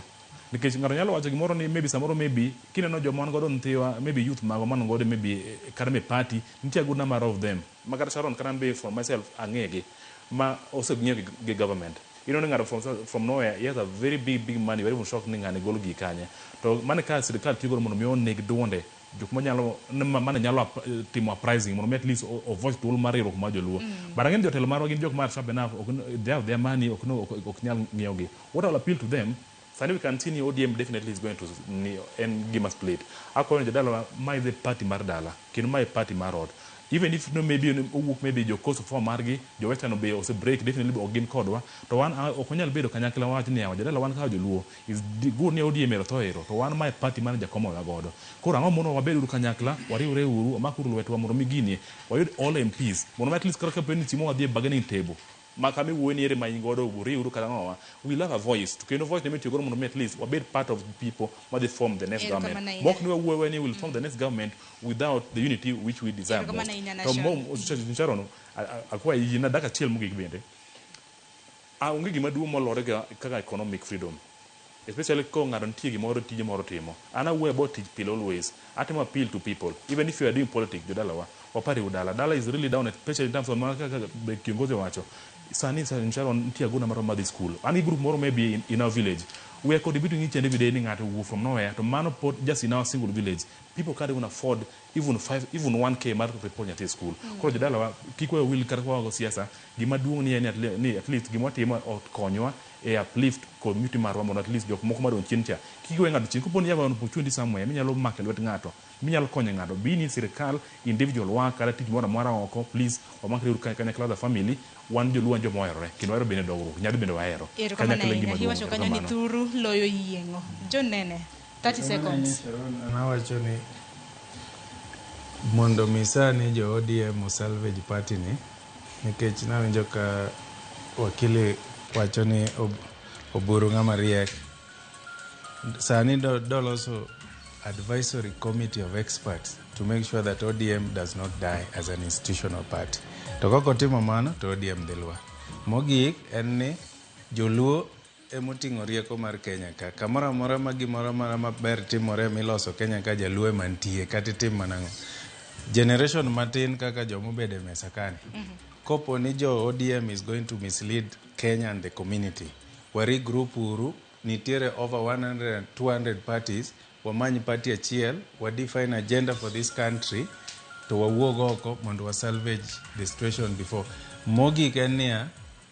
nikech ng'ato nyalo wacho gimoro ni maybe samoro maybe kineno joma wan godo nyithiwa, maybe youth magwa man godo maybe kata me party nitie a good number of them ma kata Sharon, kata an be for myself ang'egi ma oseng'iyo gi government. Ineno ni ng'ato from nowhere, he has a very big big money, very shock ni ng'ani golo gigi kanye. To mano ka sirikal tiyo godo mondo mi oneg duonde jok manyalo mane nyalo timo uprising mondo mi at least o voice duol mar riwruok mar joluo. But ang'e ni jotelo marwa gin jok ma sharp enough, ok they have their money, ok no, ok nyal ng'iewogi. What I will appeal to them sani, we can see ni ODM definitely is going to ni en gima split. Akwayo ni jodalawa, mae the party mar dala kendo mae party mar ot. Even if no maybe owuok maybe jo coast form margi, jo western be ose break, definitely ok gin kodwa, to wan ok wanyal bedo kanyakla wach ni yawa jodala wan kaka joluo is good ni ODM ero tho ero, to wan mae party mar jakom owewa godo. Koro ang'o mono wabed uru kanyakla, wariwre uru, wamak uru lwetwa mondo mi ginie wayud all MPs, mondo mi at least kata kaponi ni chiemo wadhi e bargaining table ma kama iwuoye ni ere ma in godo uriwru kata ng'owa, we love a voice, to kendo voice nemitiyo godo mondo mi at least wabed part of the people ma dhi form the next Erokamano government. ahinya. Mok ni wawuoyo ni will form the next government without the unity which we desire Erokamano most. ahinya, To Nashon. mo Sharon, akwayi yina dakika achiel mogik bende. Onge gima duong' molore kaka economic freedom, especially ko ng'ato nitie gimoro, tije moro timo. An awuoyo about tich pile, always atimo appeal to people, even if you are doing politics, jodalawa, wapari dala dala is really down, especially in terms of mana kaka be kiongozi owacho sani. Sharon, nitie aguna moro madhi school, an gi group moro maybe in our village, we are contributing each and every day ni ng'ato owuok from nowhere, to mano pod just in our single village people can't even afford even 5, even 1K mar report nyathi e school. Koro jodalawa, kik wewe wil kata kwawago siasa, gima duong' ni en ni at least gima watimo okonywa e uplift community marwa, mondo at least jok moko madong' chien cha kik we ng'ato chien. Kopo ni you have an opportunity somewhere minyalo mako e lwet ng'ato, minyalo konyo ng'ato, be ni sirikal, individual work kata tich moro amora oko, please wamakre uru kanyakla as a family. Wan joluo, wan joma oherore kendo wahero bende dongruok nyadhi bende wahero. Erokamano Kanyakla en ahinya. gima duong'. Iwacho kanyo ni Erokamano. thuru loyo yieng'o. John Nene, 30 seconds. An awacho ni mondo mi sani jo ODM osalvage party ni, nikech nawinjo ka wakili wacho ni Oburu ng'ama riek sani doloso advisory committee of experts to make sure that ODM does not die as an institutional party. To kok otimo mano to ODM dhi lwar. Mogik en ni joluo emoting'o rieko mar Kenya ka. Kamoro amora ma gimoro amora maber timore miloso Kenya ka, jaluo ema nitie kata itim mana ang'o. Generation matin kaka jomobedo e mesa kani, kopo ni jo ODM is going to mislead Kenya and the community, wari group uru, nitiere over 100 and 200 parties, wamany party achiel, wa define agenda for this country, to wawuog oko mondo wa salvage the situation before. Mogik en niya,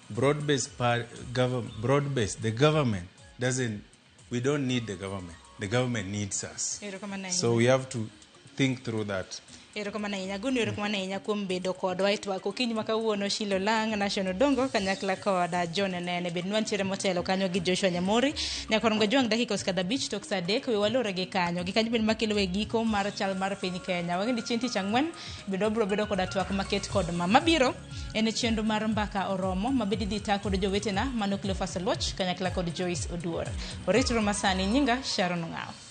broad based broad based the government doesn't, we don't need the government, the government needs us. Erokamano ahinya. So we have to think through that. Erokamano ahinya Guni, erokamano ahinya kuom bedo kodwa e twak okinyi ma kawuono. Shilo Lang, Nation Odongo kanyakla koda John Nene bed nwantiere motelo kanyo gi Joshua Nyamori. Nyakorongo Jwang' dakika osekadho 5 tok sa 3, we walore gi kanyo gi kanyo bende makelo e giko mar chal mar piny Kenya. Wang'e ni chieng' tich ang'wen bende wabiro bedo koda twak maket kod ma mabiro en chenro mar mbaka oromo ma bende idhi ta kod jowetena mano Cleophas Oluoch kanyakla kod Joyce Oduor. Oritro masani, nyinga Sharon Ong'aw.